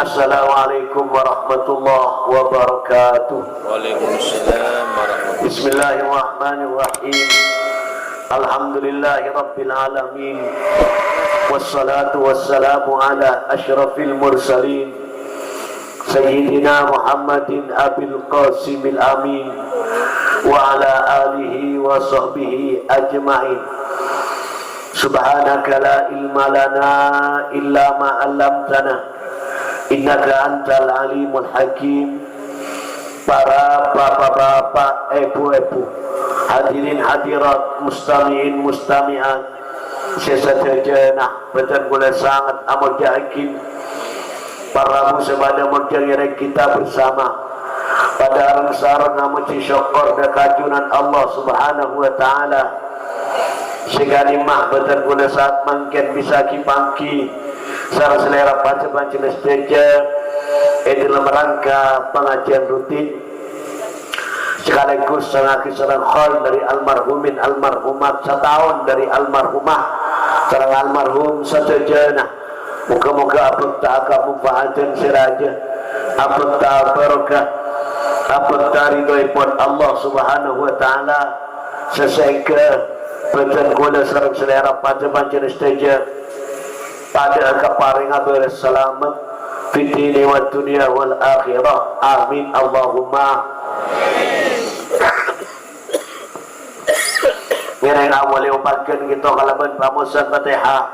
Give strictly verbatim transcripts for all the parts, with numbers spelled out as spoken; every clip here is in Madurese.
Assalamualaikum warahmatullahi wabarakatuh. Waalaikumsalam warahmatullahi. Bismillahirrahmanirrahim. Alhamdulillahirabbil alamin. Wassalatu wassalamu ala asyrafil mursalin, Sayyidina Muhammadin Abil Qasimil Amin, wa ala alihi wa sahbihi ajma'in. Subhanaka la ilma lana illa ma 'allamtana, innaka antal alimul hakim. Para bapa-bapa, ebu-ebu, hadirin hadirat, mustami'in mustami'at, sè sadhâjâna bhâdhân kaulâ sanget amolja'aghi. Para rabu sè padâ molja, ngèrèng kita bersama padâ reng-sareng amojhi sokkor dâ' ka Junjunan Allah Subhanahu wa Ta'ala. Sè ka'dimma bhâdhân kaulâ saat mangkèn bisa ghi-pangghi sareng salèra panjhennengngan sadhâjâ è dhâlem rangka pangajiyân rutin, sekaligus sè ngaghi sareng haul dhâri almarhumin almarhumat, sataon dhâri almarhumah sareng almarhum sadhâjâna. Moghâ-moghâ abhâkta ka manfaatan sè rajâ, abhâkta barokah, abhâkta ridhoèpon Allah Subhanahu wa Ta'ala. Sè sèngghâ bhâdhân kaulâ sareng salèra panjhennengngan sadhâjâ padâ èkaparèngnga bârâs salamet fid dini wad dunya wal akhirah. Amin, Allahumma. Ngèrèng awwâl èompa'aghi kita kalabân pamosèn Fatihah,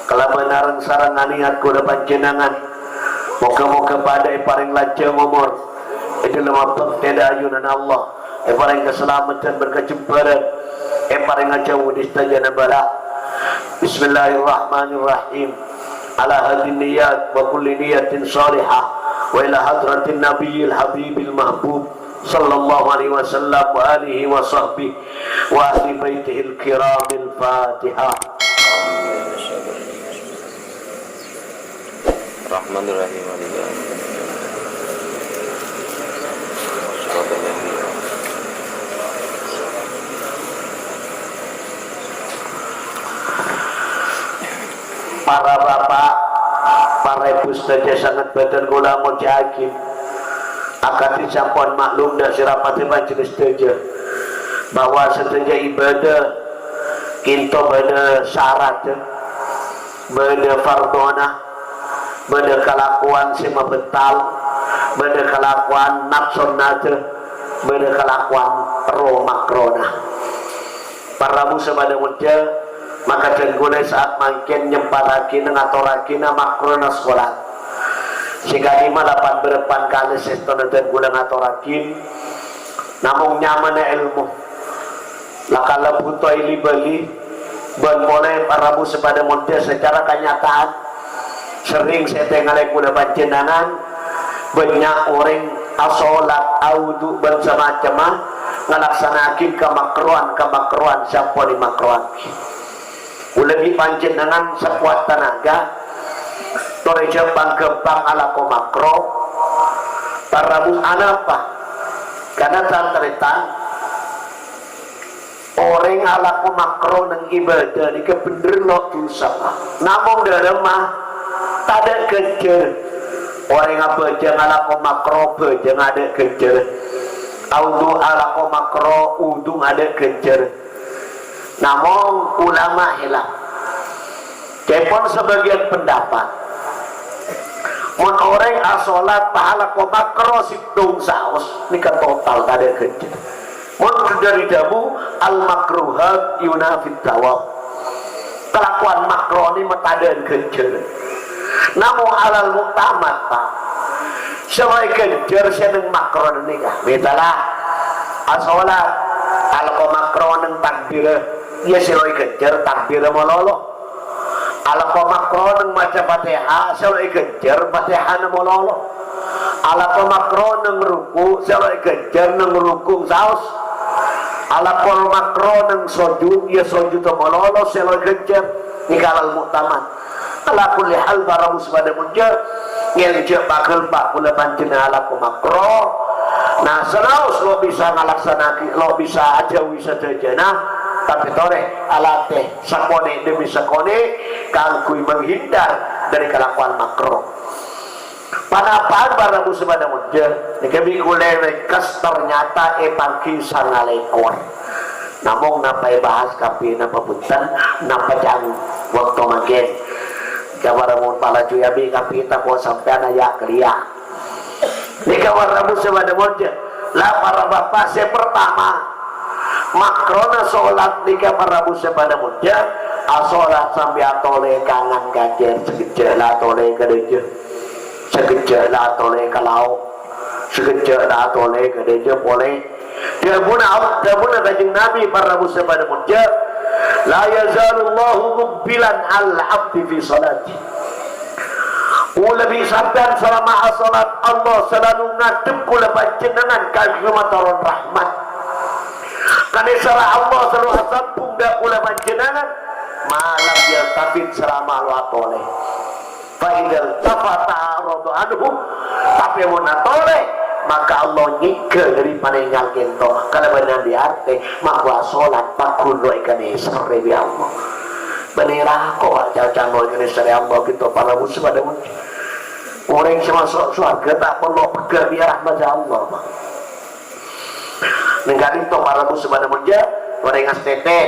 kalabân reng-sareng anèyat kaulâ panjhennengngan. Moghâ-moghâ padâ èparèng lanjhâng omor è dhâlem abhâktèna Junjunan Allah, èparèng kasalameddhân bân kajembhârân, èparèng ajhâu dhâri sadhâjâna bâlâ. Bismillahirrahmanirrahim. Ala hadin niyat wa kulli niyatin shalihah, wa ila hadratin nabiyil habibil mahbub, sallallahu alaihi wasallam, wa alihi wa sahbihi wa ahli baitihil kiramil Fatihah. Rahmanirrahim. Para bapa', para èbhu sadhâjâ sanget bhâdhân kaulâ amolja'aghi. Akadhi sampon maklum dhâ' sè rapadhâ panjhennengngan sadhâjâ, bahwa sadhâjâ ibadah kènto bâdâ saradhâ, bâdâ fardhona, bâdâ kalakowan sè mabâtal, bâdâ kalakowan nafsonna, bâdâ kalakowan terro makrona. Para rabu sè padâ molja, makaddhân kaulâ saat mangkèn nyemparraghi ngatorraghi makrona salat. Sè ka'dimma la pan-bârâmpan kalè sèstona dhân kaulâ ngatorraghi, namong nyamana èlmo. La kala bhuto èli-bâli, bân polè para rabu sè padâ molja, sacara kanyataan, serrèng sè ètengalè kaulâ panjhennengngan, bânnya' orèng asolat, awudu, bân samacemma, ngalaksana'aghi kamakrowan-kamakrowan sè ampon èmakroaghi. Kaulâ bi' panjhennengngan sakowat tanaga, torè jhâ' pang-ghâmpang alako makro, para rabu anapa? Karna tan-tarètan, orèng alako makro neng ibadah nèka bhendher lo' dhusa, Pak. Namong dhâlemma tadâ' ghânjhâr. Orèng abhâjâng alako makro, bhâjâng adâ' ghânjhâr. Awudu alako makro, wudu adâ' ghânjhâr. Namong ulama hilaf. Ca'èpon sabâgiyân pendapat, mon orèng asolat pas alako makro sèttong saos, nèka total tadâ' ghânjhâr. Mon dhâri dhâbu, "Al-makruhat yunafit thawab." Kalakowan makro nè matadâ'ân ghânjhâr. Namong alal mu'tamad, Pak, sè lo' èghânjhâr sè neng makro nèka. Mètala, asolat, alako makro neng takbirâ, iyâ sè lo' èghânjhâr takbirâ malolo. Alako makro neng maca Fatihah, sè lo' èghânjhâr Fatihana malolo. Alako makro neng ruku', sè lo' èghânjhâr neng ruku' saos. Alako makro neng sojud, iyâ sojudda malolo sè lo' èghânjhâr. Nèka alal mu'tamad. Ala kulli hal, para muslim padâ molja, ngèlè jhâ' pagâl pa' kaulâ panjhennengngan alako makro. Nah, sanaos lo' bisa ngalaksana'aghi, lo' bisa ajhâuwi sadhâjâna, tapè torè alatè sakonè' demi sakonè' kaangghuy menghindar dhâri kalakowan makro. Panapa'an para rabu sè padâ molja, nèka bi' kulâ rèngkes ternyata èpangghi sanga lèkor. Namong napa èbahas kabbhi napa bhunten, napa ca'na bâkto mangkèn. Ka para mon palaju ya bi' kabbhi tako' sampèyan aya' kaliya. Nèka para rabu sè padâ molja. La para bapa' sè pertama, makrona solat nèka para rabu sè padâ molja, asolat sambi atolè kangan kajâr sakejjhâ' la atolè ka dâjâ. Sakejjhâ' la atolè ka lao', sakejjhâ' la atolè ka dâjâ polè. Dhâbuna, dhâbuna Kanjeng Nabi, para rabu sè padâ molja, "La yazalullahu muqbilan al abdi fi sholati." Kulâ bi' sampèyan salama asolat, Allah salalu ngadhep kulâ panjhennengngan kaangghuy matoron rahmat. Kanèserra Allah salalu asambhung dâ' kulâ panjhennengngan, ma lam yaltafit, salama lo atolè. Fa idza iltafata a'rada anhu, tapè mon atolè, maka Allah nyèngghâl dâri panèngal kènto. Kalabân andi' artè, makkowâ solat paghun lo èkanèserrè bi' Allah. Bânnè rako, Pak, ca-, cangol èkanèserrè Allah, gitu, para rabu sè padâ molja. Orèng sè maso' sowarghâ ta' parlo pegghâ' bi' rahmat Allah, Pak. Nèng ka'dinto para rabu sè padâ molja, orèng astètè.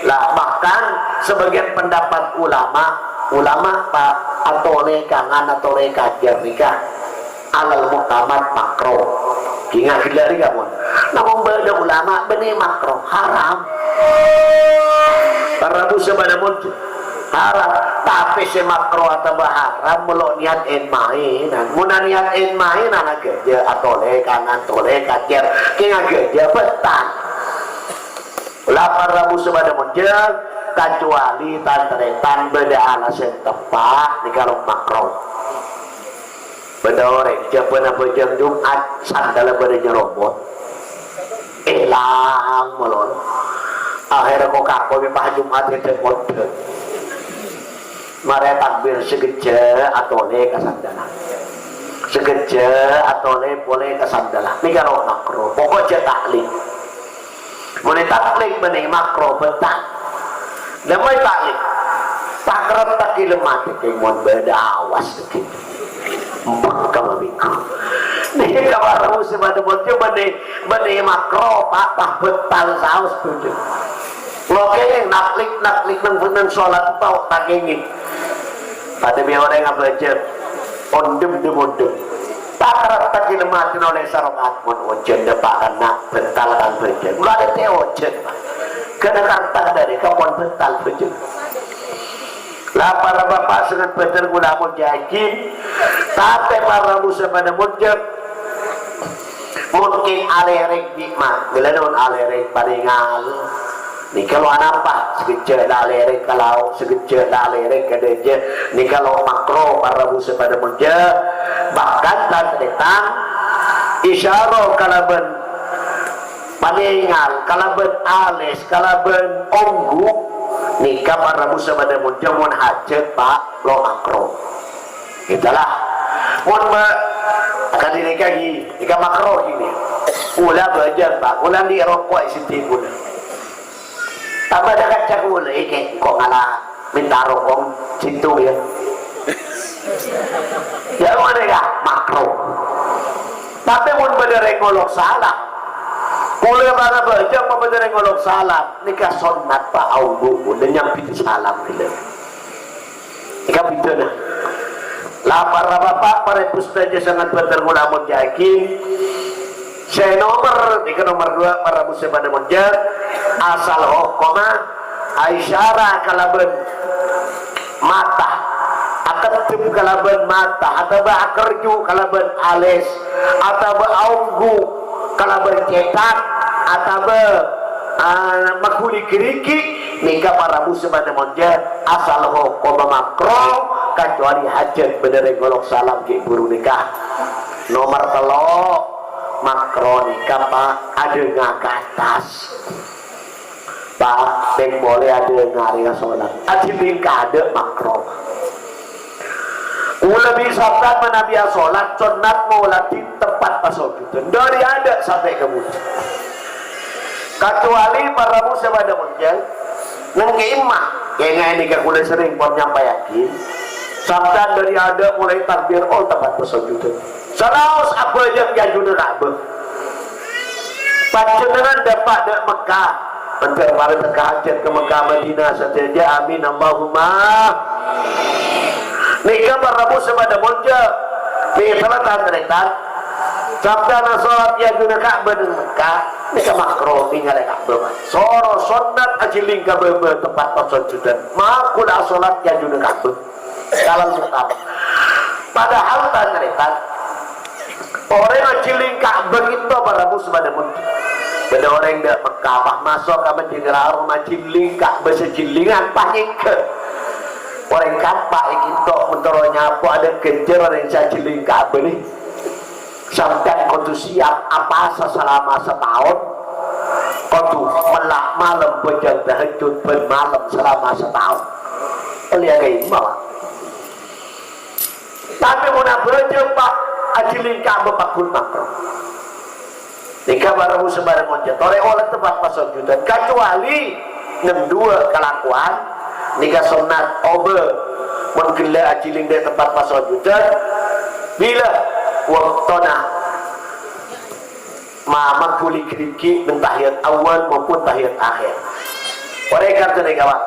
Lah, bahkan sebagian pendapat ulama, ulama, Pak, atolè kangan, atolè kajâr nèka alal mu'tamad makro. Kèng ghellâ' nèka, mon. Namong bâdâ ulama bânnè makro, haram. Para rabu sè padâ molja. Haram. Tapè sè makro otabâ haram, molo niat en-maenan. Mon niat en-maenan, ghâjâ atolè kangan, tolè kajâr, kèng ghâjâ bhâtang. La para rabu sè padâ molja, kacuali tan-tarètan bâdâ alasan teppa', nèka lo makro. Bâdâ orèng, jhâbâna abhâjâng Jum'at, sandalla bâdâ nyeromot. Èlang malolo. Akhèrra ko-, kako bi' pas Jum'at èdhâ-kodhâ. Marè takbir sakejjhâ' atolè ka sandalla. Sakejjhâ' atolè polè ka sandalla. Nèka lo makro. Pokok jhâ' taklid. Mon è taklid bânnè makro bhâtang. Dâmma è taklid. Takrep takilemma tèkèng mon bâdâ awas tèkèng. Empa' ka minggu. Nèka para rabu sè padâ molja bânnè, bânnè makro, pa-, pa-, bhâtang saos bhâjâng. Lo kèngèng naklid-naklid neng, neng solat tao ta' kèngèng. Padâ bi' orèng abhâjâng. Ondhem-dhem ondhem. Takrep takilemma tèkèng olè sarokat mon ojhân dâpa' kanna' bhâtang kan bhâjâng. Lo adâ' tè ojhân, Pak. Ghâna karta dâri kapon bhâtang bhâjâng. La para bapa' sè bhâdhân kaulâ molja'aghi, tapè para rabu sè padâ molja, mungkin alèrèk bi' ma-, ghellâ' non alèrèk panèngal. Nèka lo anapa? Sakejjhâ' la alèrèk ka lao', sakejjhâ' la alèrèk ka dâjâ. Nèka lo makro para rabu sè padâ molja. Bahkan tan-tarètan isyara kalabân panèngal, kalabân alès, kalabân ongghu, nèka para rabu sè padâ molja mon hajhât, Pak, lo makro. Itulah. Mon ma-, akadhi nèka ghi, nèka makro ghi. Kaulâ bhâjâng, Pak, kaulâ andi' roko' è sèdhi kaulâ. Tambâ dâ' kaca kaulâ, èkè, engko' ngala mènta roko' sèttong, ya. Ya, mana, ya? Makro. Tapè mon bâdâ rèng ngolok salam, kaulâ para bhâjâng mon bâdâ rèng ngolok salam, nèka sonnat, Pak, aodu, kaulâ nyambit salam, ghellâ'. Nèka bidhâna. La para bapa', para èbhu sadhâjâ sè bhâdhân kaulâ molja'aghi. Sè nomer, nèka nomer duwâ', para rabu sè padâ molja, asal hokomma aisyara kalabân mata, akeddhep kalabân mata, atabâ akerju kalabân alès, atabâ aongghu kalabân cètak, atabâ, ah, maghuli ghârighi', nèka para rabu sè padâ molja, asal hokomma makro, kacuali hajhât bâdâ rèng ngolok salam ghi' buru nèka. Nomer tello', makro nèka, Pak, adhânga ka attas. Pak, tèng polè adhânga rèya solat. Ajhi bingka adâ' makro. Kaulâ bi' sampèyan manabi asolat, sonnat moladhi tempat pasojudhân. Dâri adâ' sampè' ka budi. Kacuali para rabu sè padâ molja, neng kèma. Kèngèng nèka kaulâ serrèng pon nyampayaghi. Sampèyan dâri adâ' molaè takbir, oh, tempat pasojudan. Salaos abhâjâng è ajunna Ka'bah. Panjhennengngan dâpa' dâ' Mekkah, mandhâr parènta hajat ka Mekkah Madinah sadhâjâ. Amin, Allahumma. Nèka para rabu sè padâ molja, nèka tan-tarètan. Sampèyan asolat è ajunna Ka'bah neng Mekkah, nèka makro nèngalè Ka'bah. Soro sonnat ajhiling ka bâbâ tempat pasojudan. Makula asolat è ajunna Ka'bah. Kalal Mekah. Padahal tan-tarètan, orèng ajhiling Ka'bah ghâpanèka para rabu sè padâ molja. Bâdâ orèng dâ' Mekah pas maso' ka Masjidil Haram ajhiling Ka'bah sajhilingan pas nyèngghâ. Orèng kampa' è ghâpanèka mentoro nyapo adâ' ghânjhâr orèng sè ajhiling Ka'bah nè. Sampèyan kodhu siap apasa salama sataon. Kodhu mella' malem bhâjâng tahajjud bân malem salama sataon. Ollè agâimma, Pak. Tapè mon abhâjâng, Pak, ajhiling Ka'bah paggun makro. Nèka para rabu sè padâ molja, torè olat tempat pasojudan, kacuali neng duwâ' kalakowan, nèka sonnat obâ. Mon ghellâ' ajhiling dâ' tempat pasojudan, bilâ waktona ma-, maghuli ghârighi' neng tahiyat awal maupun tahiyat akhir. Orèng ka'dinto nèka, Pak.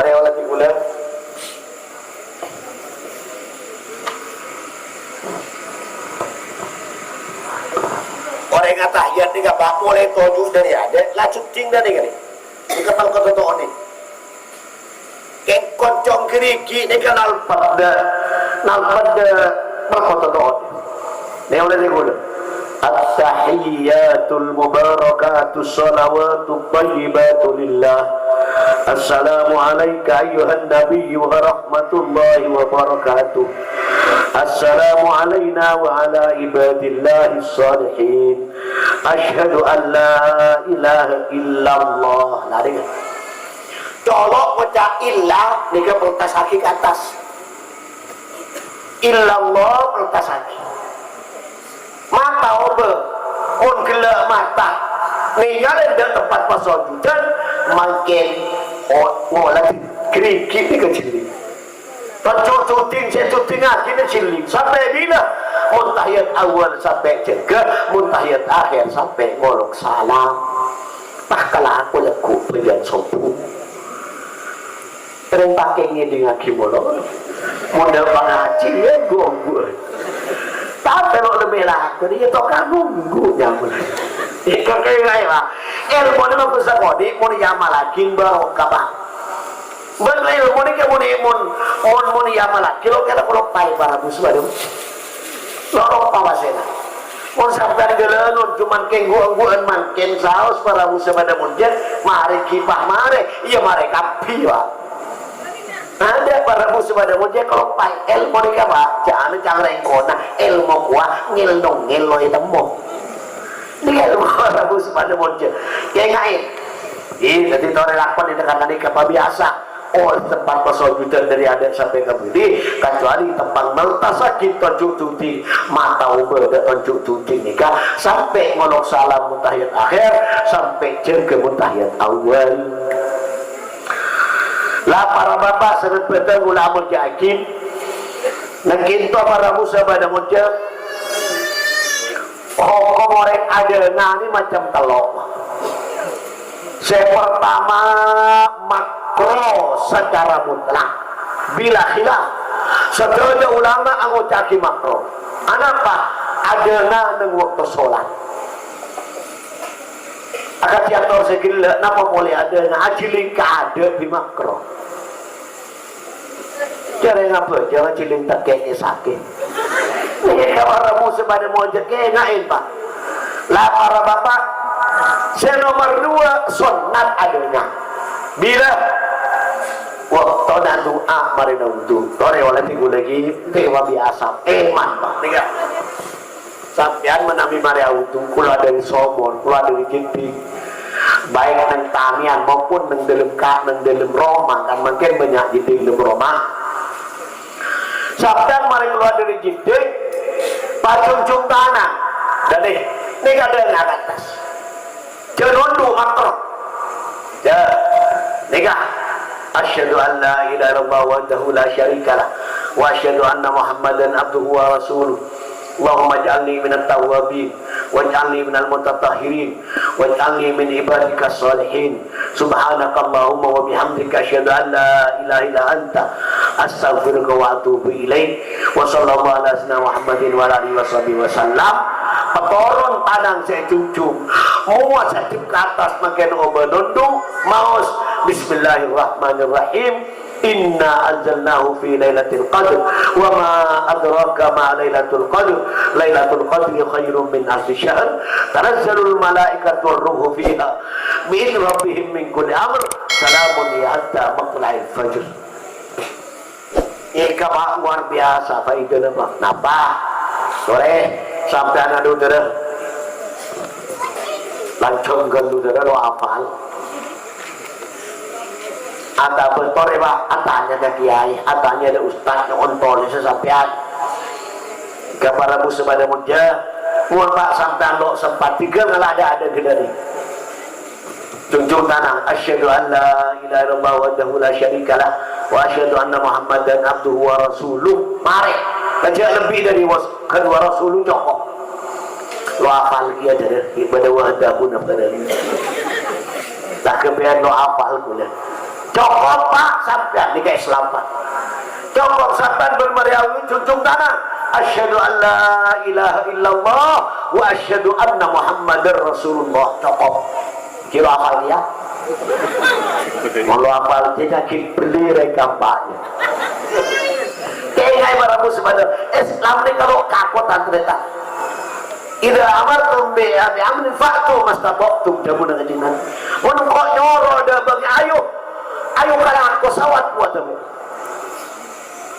Orèng olat è ghulâ. Orèng atahiyat nèka, Pak, molaè toju' dâri adâ', la jhuddhing dâ' nèka nè. Nèka palko toto'on nè. Kèng koncong ghârighi' nèka nalpet dâ', nalpet dâ' palko toto'on nè. Nè olat è ghulâ. At-tahiyyatul mubarakatus shalawatut thayyibatu lillah. Assalamu alaika ayyuhan nabiyyu wa rahmatullahi wa barakatuh. Assalamu alaina wa ala ibadillahis shalihin. Asyhadu an la ilaha illallah. Nah, nèka. Colo' ngoca' illa, nèka pertasaghi ka attas. Illallah pertasaghi. Mata obâ, mon ghellâ' mata, nèngalè dâ' tempat pasojudan, mangkèn o-, ngolat ghârighi' nèka jhelling. Toju' jhuddhing sè jhuddhingngaghi nè jhelling. Sampè' bilâ? Mon tahiyat awal sampè' jâgâ, mon tahiyat akhir sampè' ngolok salam. Tah kalako lagghu' bhâjâng sobbhu. Rèng pakè ngèdingngaghi molo. Mon dâ' pangajhi, ya, ghu-ongghuwân. Tapè lo' lebbi lako, ya, tokang nongghu nyaman. Èkakèngaè, Pak. Èlmona mabâsa kodhi', mon èamallaghi barokah, Pak. Bân èlmo nèka mon, mon, mon, mon èamallaghi, lo' kèra kaloppaè para rabu sè padâ. Lo' loppa pasèna. Mon sampèyan ghâlânon, coma kèng ghu-ongghuwân mangkèn saos para rabu sè padâ molja, marè ghibah marè, iyâ marè kabbhi, Pak. Adâ' para rabu sè padâ molja kaloppaè èlmo nèka, Pak. Jhâ' ana cang rèng kona, èlmo kowa ngèl-nongèl lo' ètemmo. Nèka èlmo para rabu sè padâ molja. Kèngaè. Ih, dhâddhi torè lakon è tengnga'na nèka pabiyasa. Oh, tempat pasojudan dâri adâ' sampè' ka budi, kacuali tepang meltasaghi toju' jhuddhing, mata obâ dâ' toju' jhuddhing nèka, sampè' ngolok salam mon tahiyat akhir, sampè' jâgâ mon tahiyat awal. La para bapa' sareng bhâdhân kaulâ amolja'aghi, nèng ka'dinto para rabu sè padâ molja, Hokom orèng adângngaghi macem tello'. Sè partama, makro sacara mutlak. Bilâ khilaf. Sadhâjâ ulama angoca'aghi makro. Anapa? Adângnga neng bâkto solat. Akadhi ator sè ghellâ', napa polè adângnga ajhilingka adâ' bi' makro. Jârèya ngabâjâ ngajhilingka kèngèng sakè'. Nèka para rabu sè padâ molja kèngèng, Pak. La para bapa', sè nomer duwâ', sonnat adângnga. Bilâ? Bâktona du'a marèna wudu. Torè ollè tèngghu lagi, tèwa bi' asap. Èman, Pak. Nèka. Sampèyan manabi marè awudu, kalowar dâri somor, kalowar dâri jhindhing. Baik neng tanèyan maupun neng dâlem ka-, neng dâlem roma, kan mangkèn bânnya' jhindhing dâlem roma. Sampèyan marè kalowar dâri jhindhing, pajhungjhung tana. Dhâddhi, nèka dâ' ka attas. Jhâ' nondhu' makro. Jhâ'. Nèka. Asyhadu an la ilaha illallah wahdahu la syarika lah, wa asyhadu anna Muhammadan abduhu wa rasuluh. Allahumma ij'alni minat tawwabin, waj'alni minal mutatahhirin, waj'alni min ibadika shalihin. Subhanakallahumma wa bihamdika, asyhadu an la ilaha illa anta, astaghfiruka wa atubu ilaik. Wa sallallahu ala sayyidina Muhammadin wa ala alihi wa sahbihi wa sallam. Petoron tanang sè junjung, mowa sè ka attas mangkèn oba nondhu, maos, "Bismillahirrahmanirrahim. Inna anzalnahu fi lailatul qadr. Wa ma adraka ma lailatul qadr. Lailatul qadri khairum min alfi syahr. Tanazzalul malaikatu war ruhu fiha. Bi idzni rabbihim min kulli amr. Salamun hiya hatta matla'il fajr." Èka, Pak, luar biasa faidana, Pak. Napa? Torè, sampèyan anu, Dara. Lanjhâng ghâllu, Dara, lo' apal. Atabâ torè, Pak, atanya ka kiai, atanya ka ustaz, nyo'on tolèsa sampèyan. Ka para muslimin yang mulia, mon, Pak, sampèyan lo' sempat, tinggal kalau ada-ada ghi' dhâri. Junjung tanang, "Asyhadu an la ilaha illallah wahdahu la syarika lah, wa asyhadu anna Muhammadan abduhu wa rasuluh." Marè, jhâ' lebbi dhâri was-, kan wa rasuluh cokop. Lo' apal kèya, Dara, ibadah wahdahu nafkadani. Lah, ghâmpèyan lo' apal kaulâ. Cokop, Pak, sampèyan nèka Islam, Pak. Cokop sampèyan bân marè awi junjung tanang. "Asyhadu an la ilaha illallah wa asyhadu anna Muhammadar Rasulullah." Cokop. Kèra apal, ya? Kalau apal, kita kibli reka, Pak. Kèngèng para muslimin, Islam nèka lo' kakotan, tarètan. "Idza amartum bi, bi amrin fa'tu mastata'tum," dhâbuna Kanjeng Nabi. Mon engko' nyoro dâ' bângè, ayo. Ayo kalako sawat buat kamu.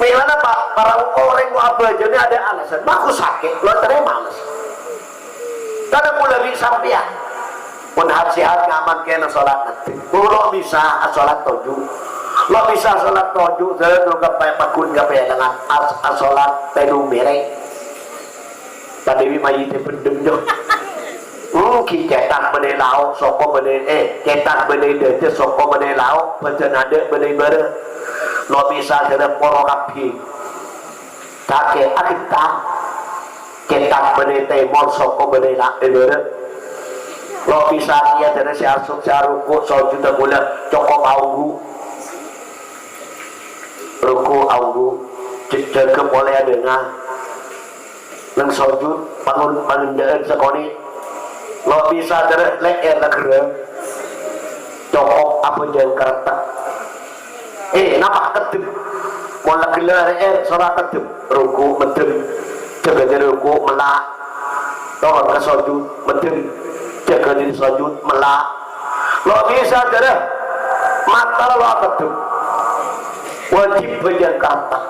Mèlana, Pak, para orèng kok abhâjâna ada alasan. Mako sakè', lo' tarèma alasan. Karena kaulâ bi' sampèyan. Mon hat-sehat ngamankan sholat nanti. Lo' bisa sholat toju'. Lo' bisa sholat toju', terus ka pè-, paggun ka pèlengan as-, as-, sholat tèdung mèrèng. Padâ bi' mayyit è bendem, jâ. Hmm, ghi' cètak bânnè lao', soko bânnè, eh, cètak bânnè dâdâ, soko bânnè lao', bâdân adâ' bânnè bârâ'. Lo' bisa dârâ poro kabbhi. Kakè aghentang. Cètak bânnè tèmor, soko bânnè la-, è bârâ'. Lo' bisa kèya dârâ sè aso-, sè aruku', sojud, kaulâ cokop aonggu. Ruku' aonggu. Jâ-, jâgâ polè adhânga. Neng sojud, pangun-, pangenda'an sakonè'. Lo' bisa dârâ lè'èr la ghellâ'. Cokop abhâjâng karettek. Eh, napa keddem? Mon la ghellâ' lè'èr, sora keddem. Ruku' meddem. Jâgâ dâri ruku' mella'. Toron ka sojud, meddem. Jâgâ dâri sojud, mella'. Lo' bisa dârâ. Mata lo' akeddem. Wajib bhâjâng karettek.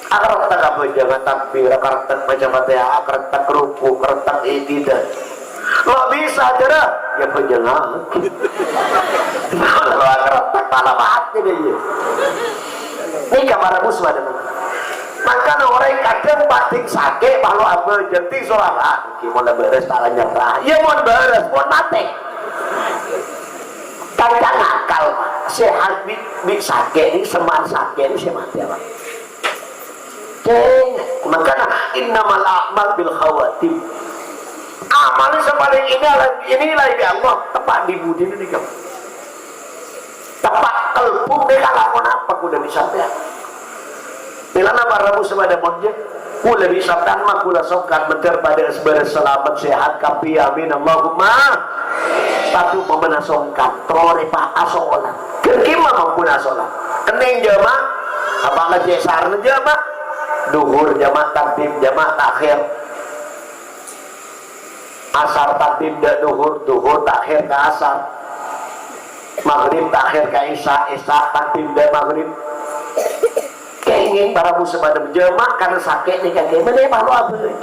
Akarettek abhâjâng, takbir, akarettek maca Fatihah, akarettek ruku', akarettek i'tidal. Lo' bisa, jârèya, ya bhâjâng. Lo' akarettek malah mati deh, ya. Nèka para muslim. Mangkana orèng kadhâng paḍing sakè', pas lo' abhâjâng, ḍing sholawat. Ghi' mon la bârâs ta' nyerra. Ya mon bârâs, mon matè. Kancana akal, Pak. Sehat bi', bi' sakè' nèka, sèman sakè' nèka sè matè, Pak. Kèng, mangkana innamal a'mal bil khawatim. Amal sè palèng ènilai, ènilai bi' Allah, teppa' è budina nèka. Teppa' kalbu nèka lakon apa kaulâ bi' sampèyan. Mèlana para muslim pada monja, kaulâ bi' sampèyan ma' kaulâ songkan mandhâr paḍâ bârâs salamet sehat kabbhi, amin, Allahumma. Taḍu pamana songkan, torè pa asolat. Ghân kèma mampuna asolat. Kennèng jamaah, apa ngajhi sarna jamaah. Duhur jamaah, takdim jamaah, takhir. Asar takdim ḍâ' duhur, duhur takhir ka asar. Maghrib takhir ka isya, isya takdim ḍâ' maghrib. Kèngèng para muslim pada jamaah karena sakè' nèka kèmèn, eh, malu abhâjâng.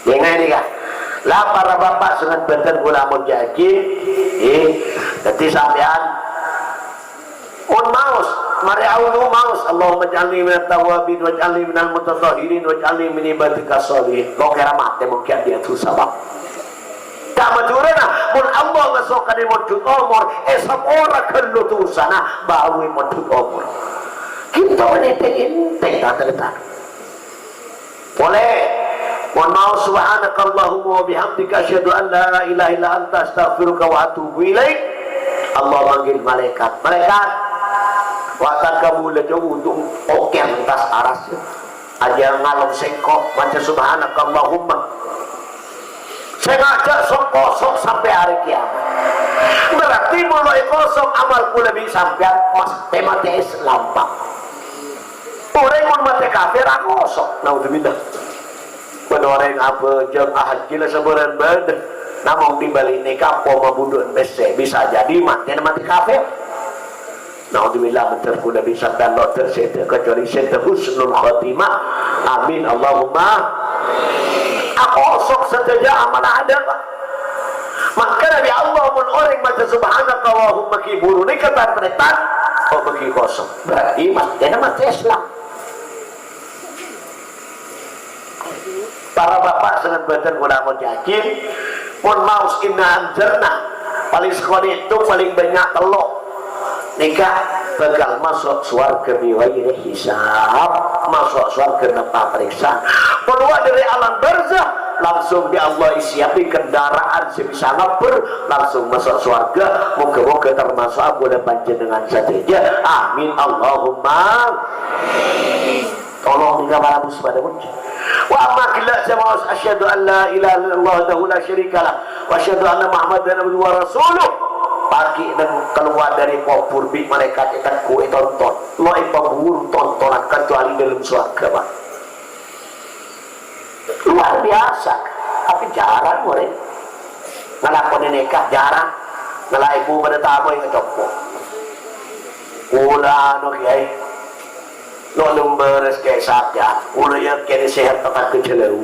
Dengnga'è nèka. La para bapa' sè bhâdhân kaulâ amolja'aghi, eh, dhâddhi sampèyan mon maos, marè audhu maos, "Allahumma ij'alni minat tawwabin, waj'alni minal mutatahhirin, waj'alni min ibadika sholihin." Kok kèra matè mungkin dia tuh sabab. Ka Madhurâna, mon Allah ngasokanè mondhut omor, èsapora ghâllu dusana, bâi mondhut omor. Ghâpanèka èntèng-èntèng, tan-tarètan. Polè, mon maos, "Subhanakallahumma wa bihamdika, asyhadu an la ilaha illa anta, astaghfiruka wa atubu ilaik." Allah manggil malaikat. "Malaikat, wa' tan kaulâ jhâ' onto' oker entas aras." Ajâ ngalong sèngko', maca subhanakallahumma. Sè ngajhâk sok-kosok sampè' arè kèyamat. Berarti mon lo' èkosok amal kaulâ bi' sampèyan, mastè matè Islam, Pak. Orèng mon matè kafir, akosok. Naudzubillah. Bân orèng abhâjâng ahajji la sabârân bâdâ. Namong dibâli' nèka po mabudhuwân pèssè, bisa jadi matèna matè kafir. Naudzubillah, mandhâr kaulâ bi' sampèyan lo' dhâr sèdhâ, kecuali sèdhâ husnul khotimah. Amin, Allahumma. Akosok sadhâjâ amal adâ', Pak. Mangkana bi' Allah, mon orèng maca subhanakallahumma ghi' buru nèka tan-tarètan, oh, bâgi kosong. Berarti matèna matè Islam. Para bapa' sè bhâdhân kaulâ amoljâ'aghi, mon maos inna anzalna, palèng sakonè' ètto palèng bânnya' tello'. Nèka bhâkal maso' sowarghâ bi ghairi hisab, maso' sowarghâ tanpa parèksa. Kalowar dâri alam barzah, langsung bi' Allah èsiyapi kendaraan sè bisa ngabbher, langsung maso' sowarghâ. Moghâ-moghâ tamaso'a kaulâ panjhennengngan sadhâjâ. Amin, Allahumma. Tolong nèka para bos padâ puji. Wa amma ghellâ' sè maos, "Asyhadu an la ilaha illallah wahdahu la syarikalah, wa asyhadu anna Muhammadan abduhu wa rasuluh." Pagi' neng kalowar dâri kobhur bi' malaèkat ètegghu' ètonton. Lo' èpaburu tontonan kecuali dâlem sowarghâ, Pak. Luar biasa. Tapè jhârâng orèng ngalakonè nèka, jhârâng. Ngala' èbhu padâ tamoy ngacompo'. Kaulâ anu, Kèyaè. Lo' lem bârâs kè sakè'an, kaulâ yakin sèhat tepat kè jhâlâu.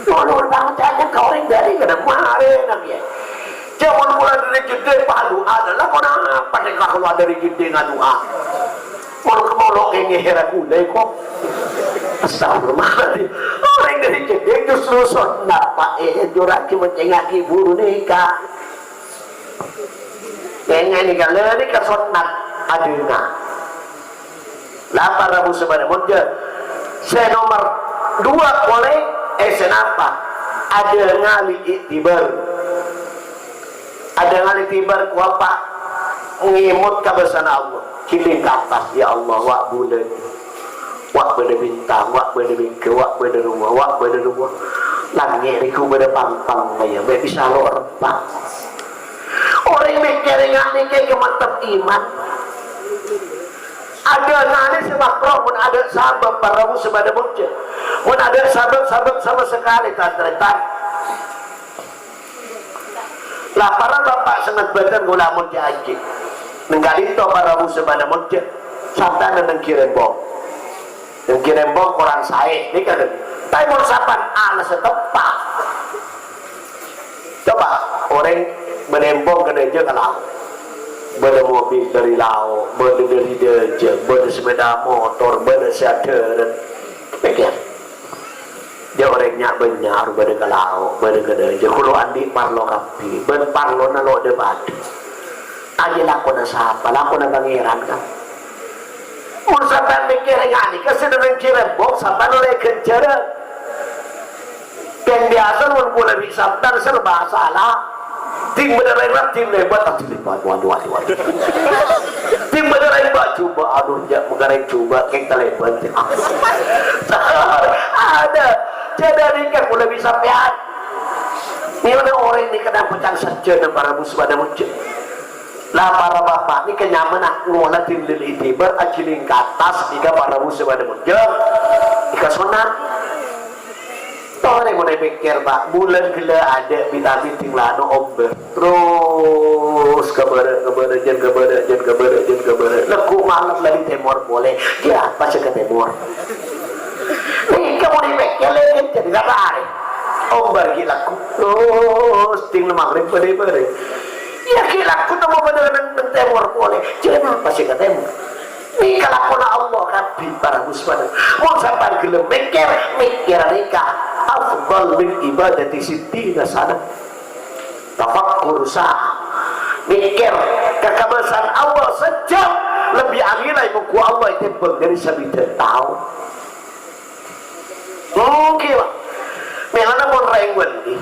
Lo' lem bârâs ka orèng dâri kènè marè nang yâ. Jhâman kaulâ dâri jhâddhing padu'âna, la ponapa nèka kaulâ dâri jhâddhing adu'a. Mon kemolo kèngè hèra kaulâ kok. Astagfirullahaladzim. Orèng dâri jhâddhing justru sonnat, Pak, eh, anjurraghi mencengngaghi buru nèka. Kèngè nèka, lè nèka sonnat adhângâ. La para bos padâ moghâ. Sè nomer dua polè, eh, sè napa? Adhângâ li i'tibar. Adhângâ li i'tibar, kowa, Pak, ngèmot ka bâsana Allah. Ghilling ka attas, "Ya Allah, wa' bulân. Wa' bâdâ bintang, wa' bâdâ mèngghâ, wa' bâdâ rowa, wa' bâdâ rowa. Langngè' rèko bâdâ pang-pang, mèya, mè' bisa lo' rèmpang." Orèng mèkkèrè nga' nèka kemantep iman. Adhângâna sè makro mon adâ' sabâb, para bos padâ moghâ. Mon adâ' sabâb-sabâb sama sakalè, tan-tarètan. La, para bapa' sè bhâdhân kaulâ amoljâ'aghi. Neng ka'dinto para bos padâ moghâ. Sampèyan neng Ghirembong. Neng Ghirembong korang saè, nèka kan. Tapè mon sampèyan alassa teppa'. Coba, orèng Ghirembong ka dâjâ ka lao'. Bâdâ mobil dâri lao', bâdâ dâri dâjâ, bâdâ sepeda motor, bâdâ sè adhârân. Pèkkèr. Jhâ' orèng nya'-bânnya' bâdâ ka lao', bâdâ ka dâjâ, ghulâ andi' parlo kabbhi, bân parlona lo' dhâ-padâ. Ajâ lakona sapa? Lakona Pangèran, kan? Mon sampèyan mèkkèrè nga' nèka sè neng Ghirembong, sampèyan ollè ghânjhârân. Kan biyasa mon kaulâ bi' sampèyan serba sala. Ding bâdâ rèng raddhin lèbât, aduh, lèbât, waduh, waduh, waduh. Ding bâdâ rèng bâ' jhubâ', aduh, jhâ' makarèng jhubâ', kèng talèbât. Adâ, jhâ' dâri kaulâ bi' sampèyan. Mèlana orèng nèka napa can sajjhâna para bos padâ moghâ. La, para bapa' nèka nyamana ngola dhin lil i'tibar, aghilling ka attas, nèka para bos padâ moghâ. Nèka sonnat. Torè mon èpèkkèr, Pak, bulân ghellâ' adâ' bit-abit ding lano ombâ. Terros ka bârâ', ka bârâ', jân ka bârâ', jân ka bârâ', jân ka bârâ'. Lagghu' malem la dâri tèmor polè. Kèya apa sè ka tèmor? Nèka mon èpèkkèr, lèkèt jân ka tarè. Ombâ ghi' lagghu'. Terros ding maghrib bârâ'-bârâ'. Iyâ ghi' lagghu' temmo bâdâ neng, neng tèmor polè. Jân apa sè ka tèmor? Nèka lakona Allah kabbhi, para bos padâ. Mon sampèyan ghellem mèkkèr, mèkkèr nèka afdal Afdal min ibadati sittina sanah. Tafakkur sa'ah. Mèkkèr ka kabâsaan Allah sajjhâm lebbi angèlay mongghu Allah ètèmbhâng dâri sabidhâk taon. Mungkin, Pak. Mèlana mon rèng bânnè.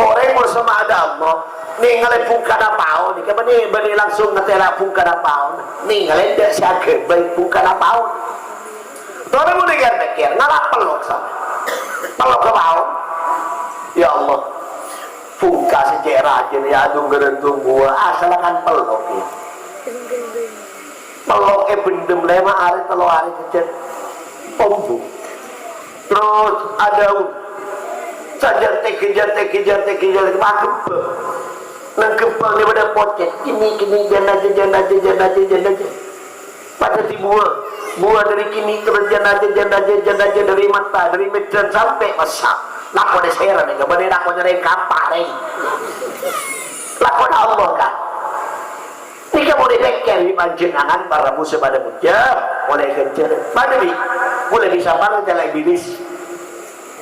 Orèng mon sèma adâ' Allah, nèngalè bhungkana paon, nèka bânnè, bânnè langsung ngatela' bhungkana paon. Nèngalè dâ' sè aghâbây bhungkana paon. Tolè mon nèka mèkkèr, ngala' pellok sampè'. Pellok ka paon. Ya Allah, bhungka sè cè' rajâna, ya, adung-ghârândung buwâ, asalla kan pellok, ya. Pellok èbhendhem lèma' arè, tello arè kejjhât tombu. Terros adâun. Sajjhât tèghi, jhât tèghi, jhât tèghi, jhât tèghi, maghribbhâ. Neng ghâmpang nè padâ pocèt. Kènè', kènè', jhân rajâ, jhân rajâ, jhân rajâ, jhân rajâ. Padâ dhi buwâ. Buwâ dâri kènè' terros jhân rajâ, jhân rajâ, jhân rajâ, dâri mata, dâri mèddhân sampè' massa'. Lakona sèra nèka, bânnè lakona rèng kapa, rèng. Lakona Allah, kan. Nèka mon èpèkkèr bi' panjhennengngan para rabu sè padâ molja, ollè ghânjhârân. Padâ bi', kaulâ bisa bân cèla' bilis.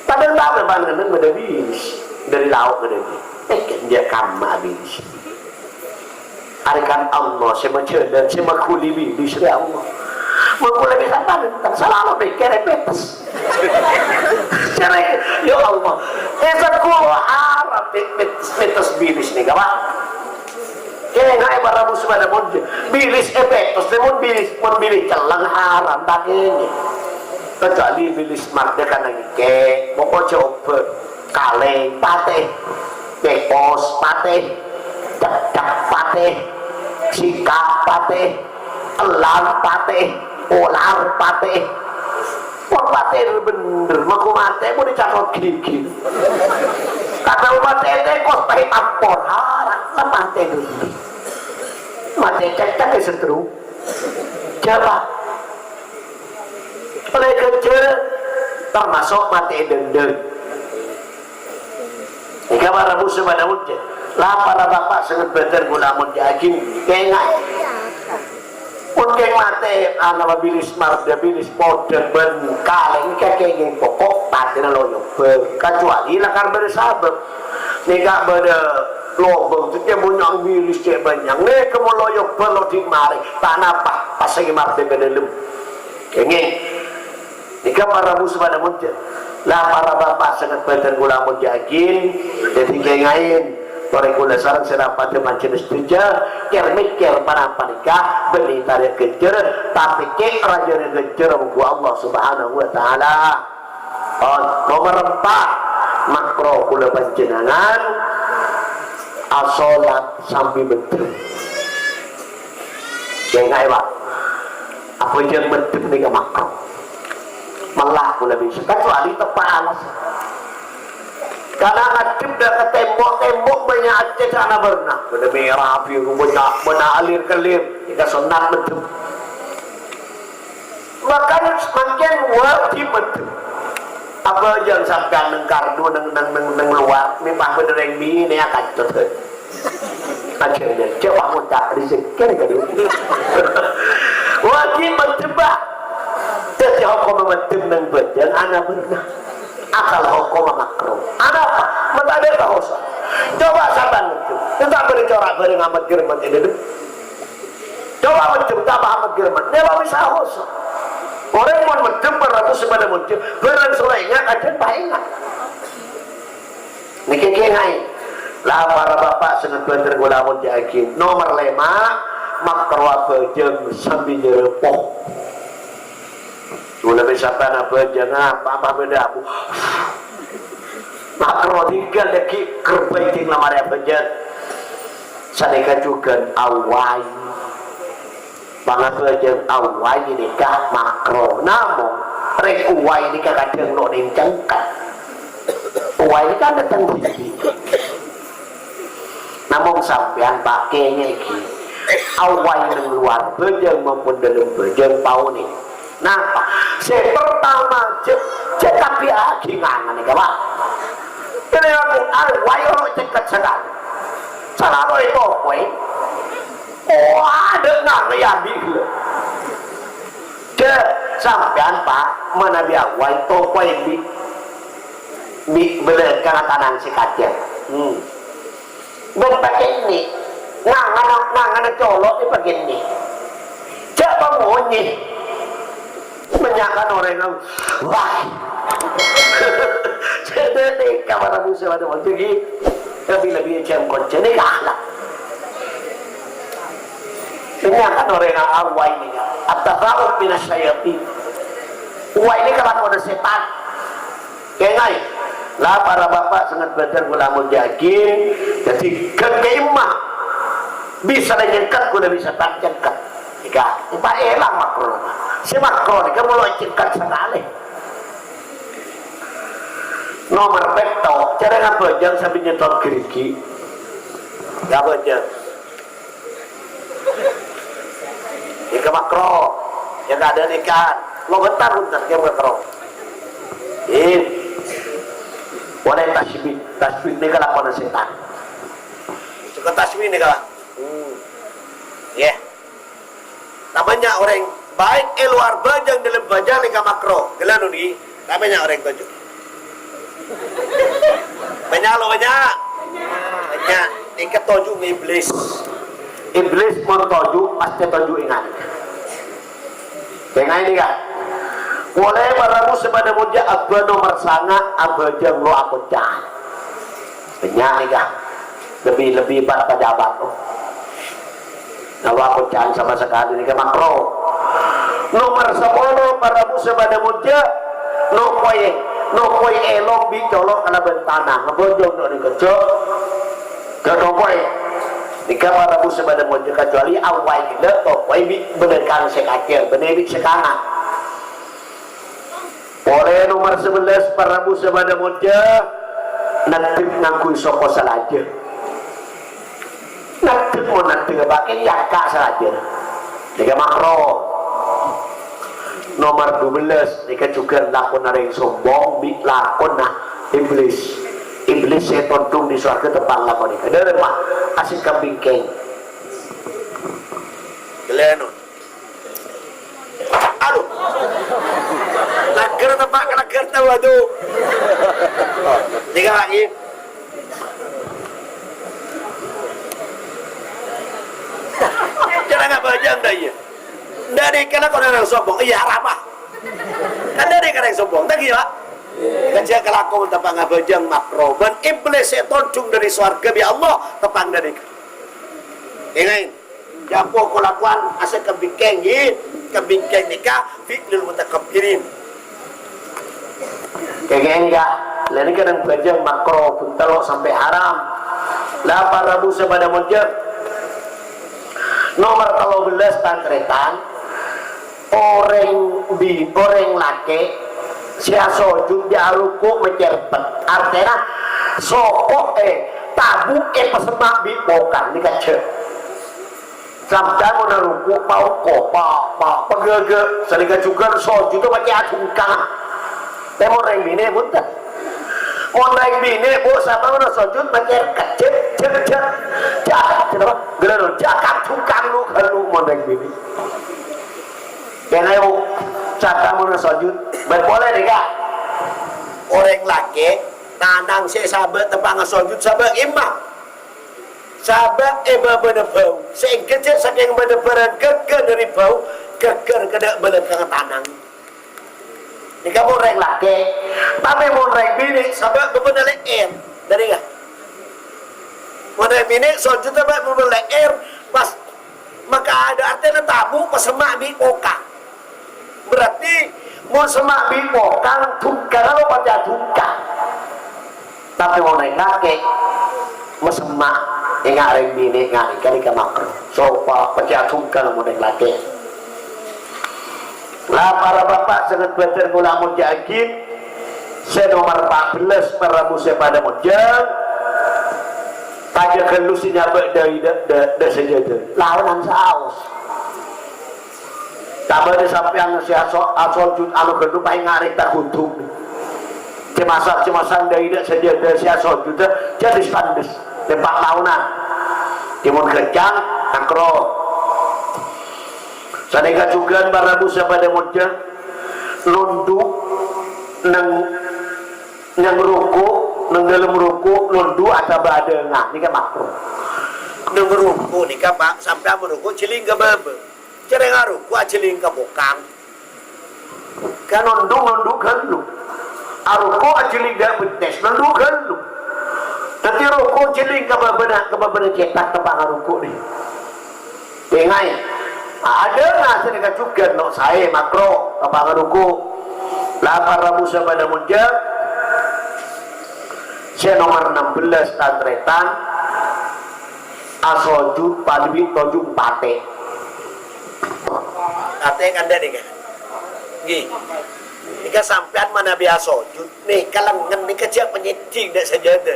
Padâ bâ' panjhennengngan padâ bilis. Dâri lao' kadâ' bi'. Pèkkèr jhâ' kamma bilis. Arèkan Allah sè majhâlân, sè maghuli bilis rè Allah. Mon kaulâ bisa bân, salalu mèkkèr pètes. Jârèya, ya Allah, èsèngko haram pè-, pè-, pètes bilis nèka, Pak. Kèngèng para rabu sè padâ molja. Bilis èpètos, mon bilis, mon bilis cellèng haram, ta' kèngèng. Kecuali bilis mardhâ kan nangèng, pokok jhâ' obâ. Kalèng, patè. Pètos, patè. Dâkdâk, patè. Sikap, patè. Elang, patè. Olar, patè. Wah, patè bhender, mako matè, mon ècatot gigi. Kadhâng matè tèkos, pahit ampor, haram, kan matè dulu. Matè cècèk è stroke. Jâ' bâ'. Ollè ghânjhârân, termasuk matè dendeng. Nèka para rabu sè padâ molja. La para bapa' sè bhâdhân kaulâ molja'aghi, kèngèng. Mon kèng matè, anapa bilis mardhâ, bilis podhâ bân kalèng, kèngèng pokok patèna loyok bân. Kecuali lakar bâdâ sabâb. Nèka bâdâ lobâng, cè' bânnya' bilis, cè' bânnya'. Nèka mon loyok bân lo' dhi' marè, ta' napa, pas sè mardhâ ka dâlem. Kèngèng. Nèka para rabu sè padâ molja. La para bapa' sè bhâdhân kaulâ molja'aghi, dhâddhi kèngèng. Torè kaulâ sareng sè la padâ panjhennengngan sadhâjâ, kèr-mèkkèr panapa nèka, bânnè tarè ghânjhârân, tapè cè' rajâna ghânjhârân mongghu Allah Subhanahu wa Ta'ala. On, nomer empa', makro kaulâ panjhennengngan asholat sambi mèddhep. Kèngèng, Pak. Abhâjâng mèddhep nèka makro. Mella' kaulâ bisa, kecuali teppa' alas. Karena ngadhep dâ' ka tembok, tembok bânnya' accècana bârna. Bâdâ mèra, biru, bânnya', bânnya' alir-kellir. Nèka sonnat mèddhep. Bahkan mangkèn wajib mèddhep. Abhâjâng sampèyan neng kardu, neng, neng, neng, neng lowar, mè' pas bâdâ rèng binè' akantut. Ajâ, jâ' pas ngoca' rèjhekkè kali. Wajib mèddhep, Pak. Dhâddhi hokomma mèddhep neng bhâjâng ana bârna. Asal hokomma makro. Anapa? Mènta dâ' ka hosa. Coba sampèyan mèddhep. Mènta bâri' cora' bâreng amèt-ghârmèt è dâlem. Coba mèddhep, tapa amèt-ghârmèt. Nèka bisa hosa. Orèng mon mèddhep, para rabu sè padâ molja. Bârâng sè la enga', kadhâng pas enga'. Nèka kèngèng. La para bapa' sè bhâdhân kaulâ molja'aghi. Nomer lèma', makro abhâjâng sambi nyerepok. Kaulâ mè' sampèyan abhâjâng, apa, apa bâdâ abu. Makro tinggal lagi kerbay ting lamar abhâjâng. Sanèka jhughân awai. Pangabhâjâng awai nèka makro. Namong, rèng uwai nèka kadhâng lo' nèng cengket. Uwai nèka dâteng dhibi'. Namong sampèyan pakè ngèghi. Awai neng lowar bhâjâng maupun dâlem bhâjâng paonè. Napa? Sè pertama, jhâ', jhâ' tabi'aghi ngangan nèka, Pak. Kènè aku, awai oro' cengket sakalè. Salalu ètokowè. Oh, adâ' ngarè abi' ghellâ'. Jhâ', sampèyan, Pak, manabi awai tokowè bi'. Bi' bâlâkana tanang sè kacèr. Hmm. Bân pakènè. Nangana, nangana colo' nè pakènè. Jhâ' pamonyè. Bânnya' kan orèng, wah. Sè dâlika para musoh pada waktu ini. Lebbi-lebbi jhâm koncènè kalah. Bânnya' kan orèng awai nèka. At-tasa'ub minasyayatin. Wah, ini kelakuan setan. Kèngèng, la para bapa' sanget bâdâr kaulâ molja aghi, dhâddhi ghân kèmma bisa la nyèngkèt, kaulâ bisa ta' nyèngkèt. Èka, èpa èlang makro. Sè makro nèka molo ècèngkèt sakalè. Nomer pètto', cara ngabhâjâng sambi nyètor ghârighi'. Ngabhâjâng. Nèka makro. Yang ada nèka. Lo bentar, bentar, yang makro. Eh. Boleh tasbih. Tasbih nèka lakonan setan. Suka tasbih nèka. Hmm. Ya. Bânnya' orèng, baik è lowar bhâjâng, dâlem bhâjâng, nèka makro. Ghellâ' nodi. Bânnya' orèng toju'. Bânnya' lo, bânnya'. Bânnya'. Nèka toju' iblis. Iblis mon toju', pastè toju' èngan. Èngan nèka. Polè para musoh pada molja, abâ nomer sanga', abhâjâng lo akoca'. Bânnya' nèka. Lebbi-lebbi bân pejabat, oh. Napa akoca' sama sakalè nèka makro. Nomer sapolo, para musoh pada molja, nokoè, nokoè èlong bi' colo' kalabân tanang. Bhâjâng nèka jhâ', jhâ' nokoè. Nèka para musoh pada molja, kecuali awai ghellâ' tokoè bi' bâlâkana sè kacèr, bânnè bi' sè kangan. Polè nomer sabellâs, para musoh pada molja, naddhep ngangghuy soko salajâ. Naddhep mon naddhep, apa kèya ka salajâ. Nèka makro. Nomer dubellâs, nèka jhughân lakona rèng sombong bi' lakona iblis. Iblis sè todhung è sowarghâ teppa' lakona nèka. Dâremma, asè kabingkèng. Ghellâ' nodi. Aduh. Langghâr teppa' ka langghâr tao, aduh. Nèka lagi. Cara ngabhâjâng dâ' iyâ. Dâ' nèka lakona rèng sombong. Iyâ, arapa? Kan dâ' nèka rèng sombong. Ta' iyâ, Pak? Kajjhâ' kalako teppa' ngabhâjâng makro. Bân iblis sè todhung dâri sowarghâ bi' Allah, teppa' dâ' nèka. Èngaè. Jhâ' pon kalakowan asè kabingkèng, yâ. Kabingkèng nèka fi'lul mutakabbirin. Kèngèng, yâ. La nèka neng bhâjâng makro, bhuntello sampè' haram. La para musoh pada molja. Nomer tello bellâs, tan-tarètan. Orèng bi-, orèng lakè' sè asojud dâ' aruku' macèrpet. Artèna, soko, eh, tabu' èpasemma' bi' pokang nèka jhâ'. Sabdhân mon aruku' paoko, pa-, pa-, paghâghâ', sanèka jhughân sojud pacè' adhungkang. Tè mon rèng binè' bhunten. Mon rèng binè', Bu, sapa mon sojud macèrpet, jhâ', jhâ', jhâ'. Jhâ', jhâ', jhâ', jhâ', adhungkang lu-ghâllu mon rèng binè'. Kèngèng, Bu, sapa mon sojud, bân polè nèka. Orèng lakè', tanang sè sabâ' teppa' ngasojud, sabâ' kèmma. Sabâ' è bâbâna bâu, sè ènggi jhâ' sakèng bâdâ bârâng ghâgghâr dâri bâu, ghâgghâr ka dâ' bâlâkkangnga tanang. Nèka mon rèng lakè', tapè mon rèng binè' sabâ' bâbâna lè'èr. Dâri, yâ. Mon rèng binè' sojud sabâ' bâbâna lè'èr, pas maka ada artèna tabu' pasemma' bi' pokang. Berarti, mon semma' bi' pokang, dhungkang lo pacè' dhungkang. Tapè mon rèng lakè', masemma', enga' rèng binè', enga' nèka, nèka makro. Sapa pacè' dhungkang mon rèng lakè'. La para bapa' sanget bhâdhân kaulâ molja'aghi, sè nomer pa' bellâs para musè padâ monjhâng, tajâ ghâllu sè nyabâ' dâi dâ', dâ', dâ' sajâdâ. Laonan saos. Tabâdâ sampèyan sè aso-, asojud anu ghâllu paènga' rèng taghuntung. Cemasan-cemasan dâi dâ' sajâdâ sè asojud jhâ' dâs-tandhâs, tèmpa' laonan. Timon ghâncang, makro. Sanèka jhughân para musè padâ monjhâng, nondhu' neng Neng ruku', neng dâlem ruku', nondhu' atabâ adhângan, nèka makruh. Neng ruku' nèka, Pak, sampèyan ruku' jhâling ka bâbâ. Jhâ' rèng aruku' ajhâling ka bokang. Ka nondhu', nondhu' ghâllu. Aruku' ajhâling dâ' bettès, nondhu' ghâllu. Dhâddhi ruku' jhâling ka bâbâna, ka bâbâna cètak teppa'na ruku' nè. Tèngaè. A-, adhângan sè nèka jhughân lo' saè makruh, teppa'na ruku'. La para muslimin padâ monjhâ. Sè nomer ennem belas, tan-tarètan. Asojud padâ bi' tojung patè. Patè kandhâ nèka. Ngghi. Nèka sampèyan manabi asojud, nèka lengngen nèka jhâ' panyèddhing dâ' sajâdâ.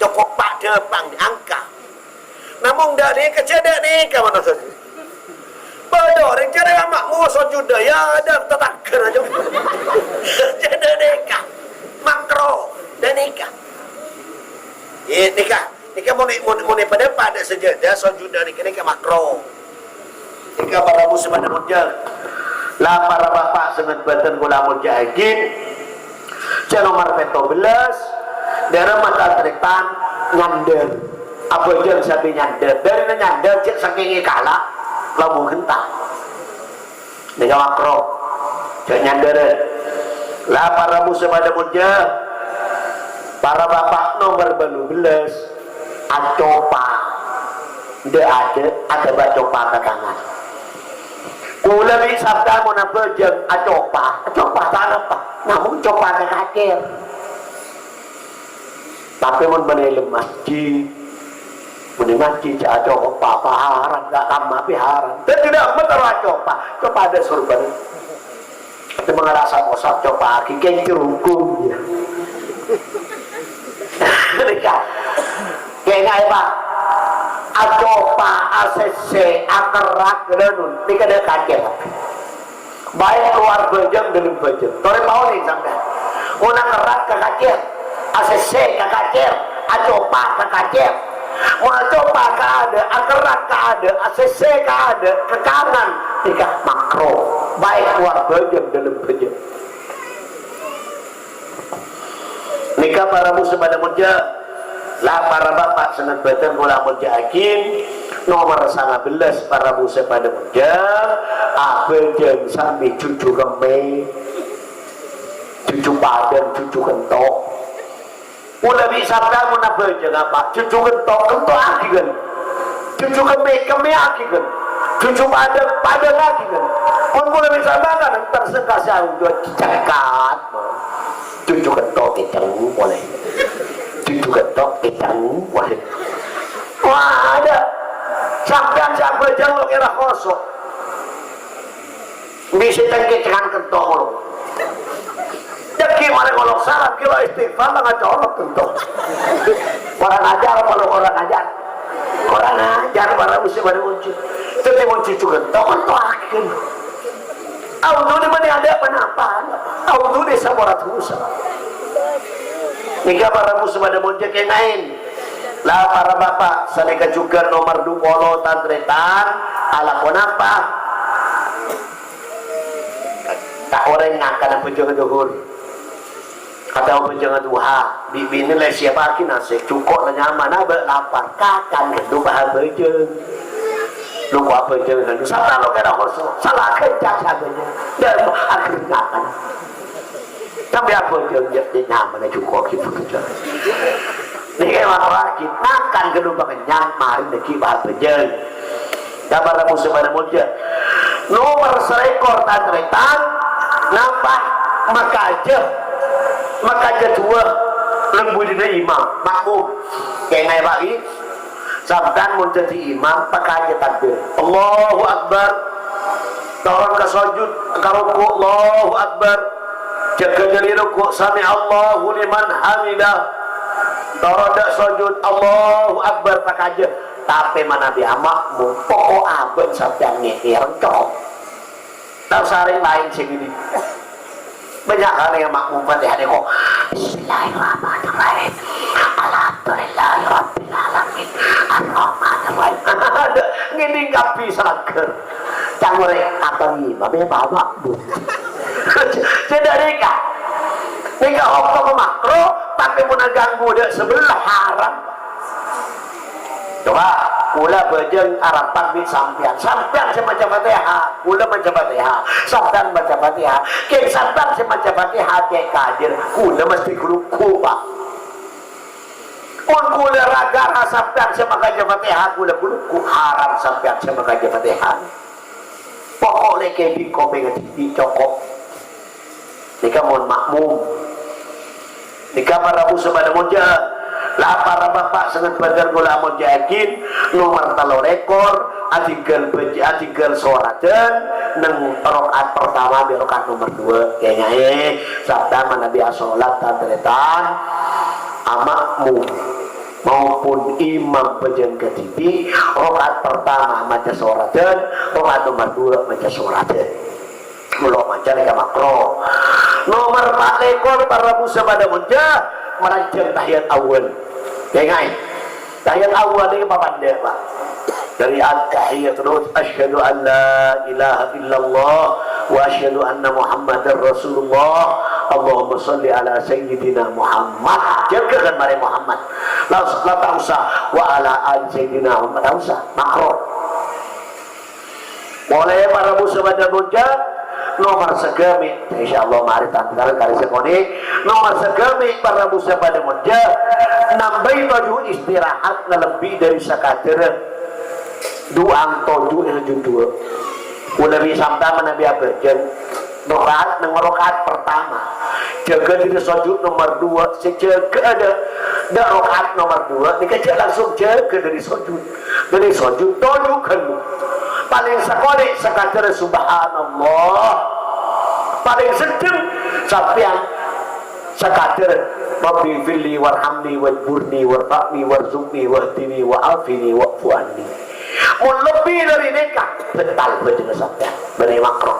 Cokop pa'-dhâpang angka. Namong dâ' nèka jhâ' dâ' nèka manabi asojud. Bâdâ orèng jhâ' dâ' makmum sojud dâ', ya, dâ' tatangghâr aja. Jhâ' dâ' nèka. Makruh. Dâ' nèka. Iyâ, nèka. Nèka mon, mon, mon padâ-padâ sajâdâ, sojudda nèka, nèka makruh. Nèka para muslimin padâ monjhâ. La para bapa' sè bhâdhân kaulâ moljaaghi. Sè nomer pètto belas, dârâmma tan-tarètan nyandâr. Abhâjâng sambi nyandâr. Dârina nyandâr, cè' sakèngè kala, lambung ghenta. Nèka makruh. Jhâ' nyandârân. La para muslimin padâ monjhâ. Para bapa' nomer bâllu belas, acopa. Dâ' adâ', adâ' acopa ka tangan. Kaulâ bi' sabda mon abhâjâng acopa, acopa ta' napa. Namong copa ka kacèr. Tapè mon bânnè è dâlem masjid, bânnè masjid jhâ' acopa, apa haram, ghi' kamma bi' haram. Dhâddhi dâ' emma terro acopa, copa adâ' sorbhân. Tapè mangarasa posat copa aghi kèng cerungkung, ya. Nèka, kèng aè, Pak. Acopa, asèsè, akerrak, ghânèka, nèka dâ' kacèr. Baik luar bhâjâng, dâlem bhâjâng. Torè paonèng sampèyan. Mon akerrak ka kacèr, asèsè ka kacèr, acopa ka kacèr. Mon acopa ka adâ', akerrak ka adâ', asèsè ka adâ', ka kanan, nèka makruh. Baik luar bhâjâng, dâlem bhâjâng. Nèka para muslimin padâ monjhâ, la para bapa' sè bhâdhân kaulâ moljaaghi, nomer sanga belas para muslimin padâ monjhâ, abhâjâng sambi jhujhu kemmè, jhujhu padâ, jhujhu kento'. Kaulâ bi' sabda mon abhâjâng apa? Jhujhu kento', kento' aghi kan? Jhujhu kemmè, kemmè aghi kan? Jhujhu padâ, padâ aghi kan? Mon kaulâ bi' sabda kan, entar sengka sè audhu cekkat. Jhujhu kento' kècèng polè. Jhujhu kento' kècèng polè. Wah, adâ'. Sampèyan sè abhâjâng lo' kèra khoso'. Bisa cèng-kècèngan kento' lo'. Dhâggi' marè ngolok salam, kilo istighfar, la ngacorot kento'. Kurang ajar apa lo' kurang ajar? Kurang ajar, para muslim padâ monjhâ. Dhâddhi mon jhujhu kento', kento' aghi. Audhu nè bânnè adâ' panapa? Audhu nè saporana dhusa. Nèka para muslim padâ monjhâ kèngèng. La para bapa', sanèka jhughân nomer dhu polo tan-tarètan. Alako napa? Ta' orèng ngakan bhâjâng dhuhur. Atau bhâjâng duha, bi-, binè la èsiyappaghi nasè', jhuko' la nyaman, abâ' lapar, kakan ghândhu' bâ' abhâjâng. Loko abhâjâng ghândhu', sapa lo' kèra khoso', sala kencang sabâjâng, dâ' akhir ngakan. Sampè' abhâjâng, ya, ya nyaman, jhuko' ghi' bhâjâng. Nèka matorraghi, ngakan ghândhu' pakennyang, marè dhâggi' bâ' abhâjâng. Ka para muslim padâ monjhâ. Nomer salèkor tan-tarètan, napa? Makajâ. Makajâ duwâ'. Lem budina imam. Makmum. Kèngèng, Pak, ghi. Sampèyan mon dhâddhi imam, pakajâ takbir. Allahu Akbar. Toron ka sojud, ka ruku'. Allahu Akbar. Jâgâ dâri ruku'. Sami'allahu liman hamidah. Toron dâ' sojud. Allahu Akbar. Pakajâ. Tapè manabi amakmum, poko' abâ' sampèyan ngètèr, cokop. Tao sarèng laèn sè ngèdhing. Bânnya' kalè amakmum Fatihah nèko. Bismillahirrahmanirrahim. Alhamdulillahirabbil alamin. Arrahmanirrahim. Ngèdhing kabbhi salangghâr. Cangorè apa ngimam ya, Pak, amakmum. Cè' dâri ka. Nèka hokom makro, tapè mon aghânggu dâ' sabellâ haram. Coba, kaulâ bhâjâng arapan bi' sampèyan. Sampèyan sè maca Fatihah, kaulâ maca Fatihah. Sampèyan maca Fatihah. Kèng sampèyan sè maca Fatihah, Kè Kadir, kaulâ mestè ghlukhu, Pak. Mon kaulâ ra-ghârâ sampèyan sè maca Fatihah, kaulâ ghlukhu, haram sampèyan sè maca Fatihah. Pokok lèkè bi' kopèngnga dhibi' cokop. Nèka mon makmum. Nèka para rabu sè padâ monjâ. La para bapa' sanget bhâdhân kaulâ amonjâ'aghi nomer tello lèkor, adhinggâl bâj-, adhinggâl soradhân neng rakaat pertama bi' rakaat nomer dua. Kènga'è, sabda manabi asolat tan-tarètan, amakmum maupun imam bhâjâng kadhibi', rakaat pertama maca soradhân, rakaat nomer dua maca soradhân. Molo maca nèka makro. Nomer pa' lèkor para rabu sè padâ monjâ, maranjhâng tahiyat awwal. Kènga'è. Tahiyat awwal nèka papandhâ, Pak. Dâri at-tahiyatu, asyhadu an la ilaha illallah wa asyhadu anna Muhammadar Rasulullah. Allahumma shalli ala sayyidina Muhammad. Jâgâ kan marè Muhammad. La, la ta' osa wa ala ali sayyidina Muhammad, ta' osa. Makro. Polè para rabu sè padâ monjâ, nomer saghâmè', insyaallah marè tangghâl karè sakonè', nomer saghâmè' para rabu sè padâ monjâ, nambâi toju' istirahat ngalebbi dâri sakadârân du'a toju' è jhudhuwâ. Kaulâ bi' sampèyan manabi abhâjâng, rakaat neng rakaat pertama. Jâgâ dâri sojud nomer dua, sè jâgâ dâ', dâ' rakaat nomer dua, nèka jhâ' langsung jâgâ dâri sojud. Dâri sojud toju' ghâllu. Palèng sakonè' sakadâr subhanallah. Palèng sedheng sampèyan sakadâr Rabbi firli warhamni wajburni warfa'ni warzuqni wahdini wa'afini wa'fu anni. Mon lebbi dâri nèka, bhâtal bhâjângnga sampèyan. Bânnè makro.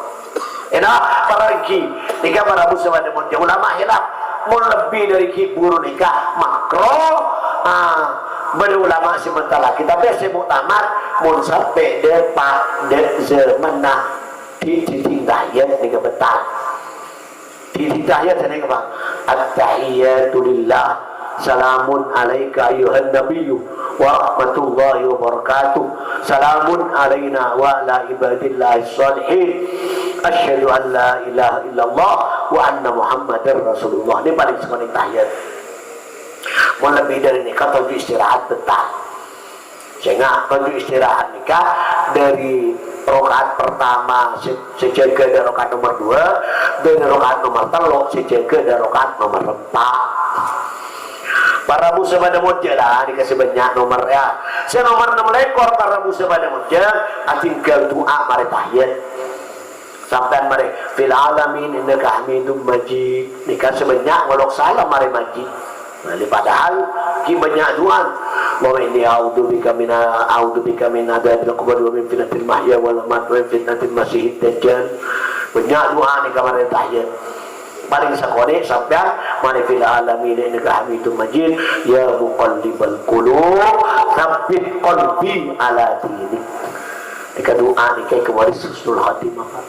Èna, para ènggi, nèka para rabu sè padâ monjâ, ulama khilaf. Mon lebbi dâri ghi' buru nèka makro, ah, bâdâ ulama sè mentallaghi. Tapè sè muktamad, mon sampè' dâpa' dâ' zâmanna, dhi-, dhi-, dhi-, tahiyat nèka bhâtal. Dhi-, dhi-, tahiyat sè nèka, Pak. At-tahiyatu lillah. Salamun alaika ayyuhan nabiyyu wa rahmatullahi wa barakatuh. Salamun alaina wa ala ibadillahis shalihin. Asyhadu an la ilaha illallah wa anna Muhammadar Rasulullah. Nèka palèng sakonè' tahiyat. Mon lebbi dâri nèka, toju' istirahat bhâtal. Sènga' toju' istirahat nèka dâri rakaat pertama sè, sè jâgâ dâ' rakaat nomer dua, dâri rakaat nomer tello' sè jâgâ dâ' rakaat nomer empa'. Para rabu sè padâ monjâ la, nèka sè bânnya' nomer, ya. Sè nomer ennem lèkor, para rabu sè padâ monjâ, adhinggâl du'a marè tahiyat. Sampèyan marè, "Fil alamin innaka hamidum majid." Nèka sè bânnya' ngolok salam marè majid. Nah, padahal ghi' bânnya' du'a. "Allahumma inni a'udzubika min, a'udzubika min adzabil qabr wa min fitnatil mahya wal mamat wa min fitnatil masihid dajjal." Bânnya' du'a nèka marè tahiyat. Palèng sakonè' sampèyan marè, "Fil alamin innaka hamidum majid, ya muqallibal qulub, tsabbit qalbi ala dinik." Nèka du'a nèka èkawaris husnul khatimah, Pak.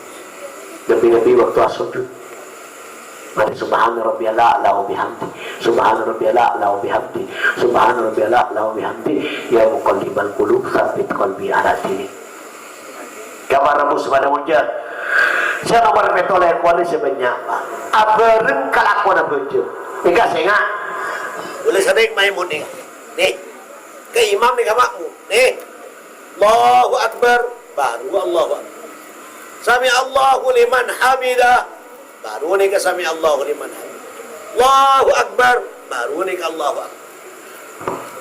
Lebbi-lebbi bâkto asojud. Marè subhana rabbiyal a'la wa bihamdi. Subhana rabbiyal a'la wa bihamdi. Subhana rabbiyal a'la wa bihamdi. Ya muqallibal qulub, tsabbit qalbi ala dinik. Ka para rabu sè padâ monjâ. Sè nomer pètto lèkor nèka sè bânnya', Pak. Abhâreng kalakowanna bhâjâ. Nèka sènga'. Boleh sering main muni. Nih. Ka imam nèka makmum. Nih. Allahu Akbar. Baru Allahu Akbar. Sami Allahu liman hamidah. Baru nèka sami Allahu liman hamidah. Allahu Akbar. Baru nèka Allahu Akbar.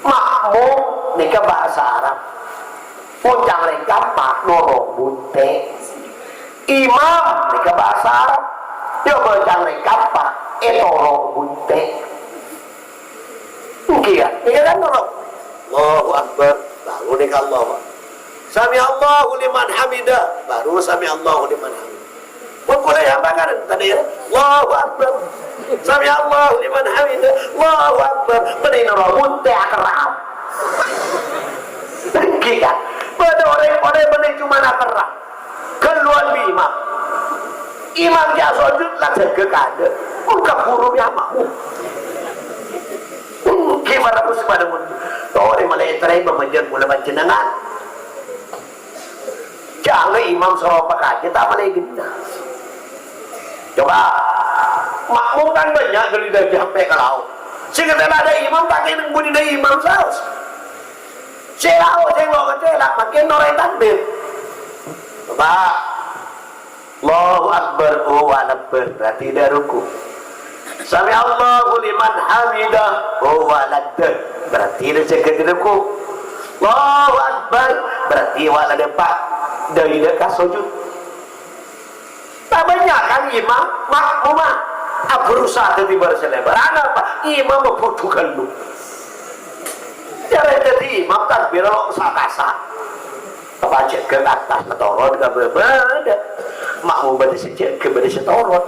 Makmum nèka bhâsa Arab. Mon cangkèng kappa' noro' bunte'. Imam nèka bhâsa Arab. Yâ, mon cangkèng kappa' ètoro' bunte'. Ènggi, yâ, nèka kan noro'. Allahu Akbar, baru nèka Allahu Akbar. Sami Allahu liman hamidah, baru sami Allahu liman hamidah. Mon kulâ èyambangan tadâ', yâ. Allahu Akbar. Sami Allahu liman hamidah. Allahu Akbar. Bânnè noro' bunte' akerrap. Ènggi, kan? Bâdâ orèng polè bânnè coma akerrap. Ghâlluwân bi' imam. Imam jhâ' sojud la jâgâ kaadâ'. Mon kabhuru bi' amakmu. Gimana ku sè padâ mon. Torè malè tarèma bhâjâng kaulâ panjhennengngan. Jhâ' la imam soro pakajâ ta' malè ghenna. Coba, makmum kan bânnya' ghâllu dâjâ sampè' ka lao'. Sè ngatèla' dâ' imam ta' kènèng bunyi dâ' imam saos. Sè lao' sè lo' ngatèla' makin norè takbir. Coba. Allahu Akbar, oh, wa Akbar, berarti dâ' ruku'. Sami Allahu liman hamidah, oh, wa ladda, berarti dâ' sèghâ dâ' ruku'. Allahu Akbar, berarti wa ladda pa', dâri dâ' ka sojud. Kabânnya'an imam, makmuma, abrusa dâddhi bârâs lèbâr. Anapa? Imam bhuto ghâllu. Jârèya dâddhi imam takbir lo' sa-kasa. Apa jâgâ ka attas, toron ka bâbâ, bâdâ. Makmum bâdâ sè jâgâ, bâdâ sè toron.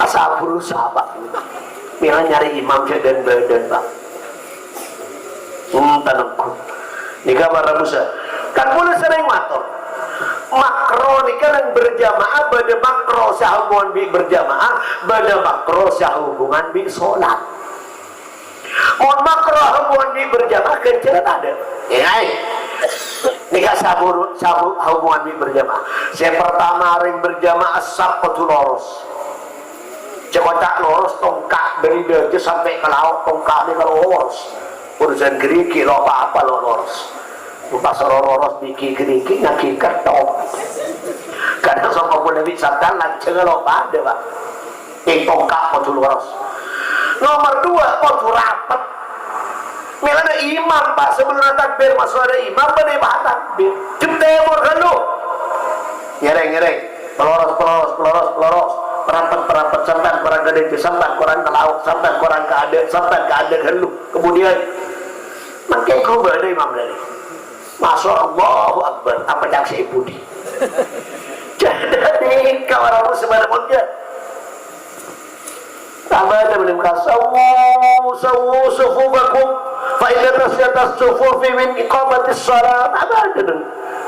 Asa buru sapa? Mèla nyarè imam sè dân-bâdân, Pak. Hmm, tanengku. Nèka para musa. Kan kaulâ serrèng mator. Makro nèka neng berjamaah, bâdâ makro sè hubungan bi' berjamaah, bâdâ makro sè hubungan bi' solat. Mon makro hubungan bi' berjamaah, ghânjhârân tadâ'. Èngaè. Nèka sabur, sabur hubungan bi' berjamaah. Sè pertama, rèng berjamaah sap kodhu loros. Cè' koca' loros, tongka' dâri dâjâ sampè' ka lao', tongka' nèka loros. Urusan ghârighi lo' pa-apa lo' loros. Pas lo' loros dâri ghârighi ngaghi ketthok. Kadhâng songko pun lebih sadar lanjhângnga lo' padâ, Pak. È tongka' kodhu loros. Nomer dua, kodhu rapet. Mèlana imam, Pak, sabellunna takbir, maso' dâ' imam, bânnè, Pak, takbir. Jhep tèmor ghâllu. Ngèrèng, ngèrèng. Peloros, peloros, peloros, peloros. Perapet, perapet, sampèyan korang ka dâjâ, sampèyan korang ka lao', sampèyan korang ka adâ', sampèyan ka adâ' ghâllu. Kemudian, mangkèn ghubâna imam tadi. Maso' Allahu Akbar, apa ca'na sè budi? Jadi, kawan aku sebenarnya. Abâdhân mènèng ka, "Sawwu, sawwu sufufakum, fa inna taswiyatas sufufi min iqamatis shalah." Abâdhân.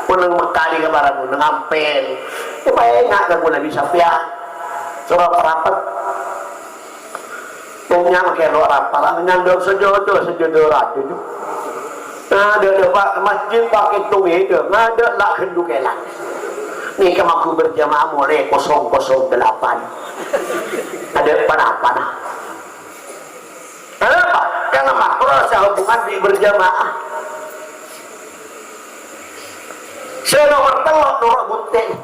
Mon neng Mekka nèka para mon neng Ampel. Èpaènga' ka kaulâ bi' sampèyan. Soro parapet. Tongnya makè lo' rapet, nyandhâng sajâdâ, sajâdâ rajâ. Ngadâ' dâpa' ka masjid, pakè tongèdhâ, ngadâ' la' ghâllu kèlang. Nèka magu berjamaah mulai kosong kosong delapan. Adâ' pa-napana. Kenapa? Karena makro sè hubungan bi' berjamaah. Sè nomer tello' noro' bunte'.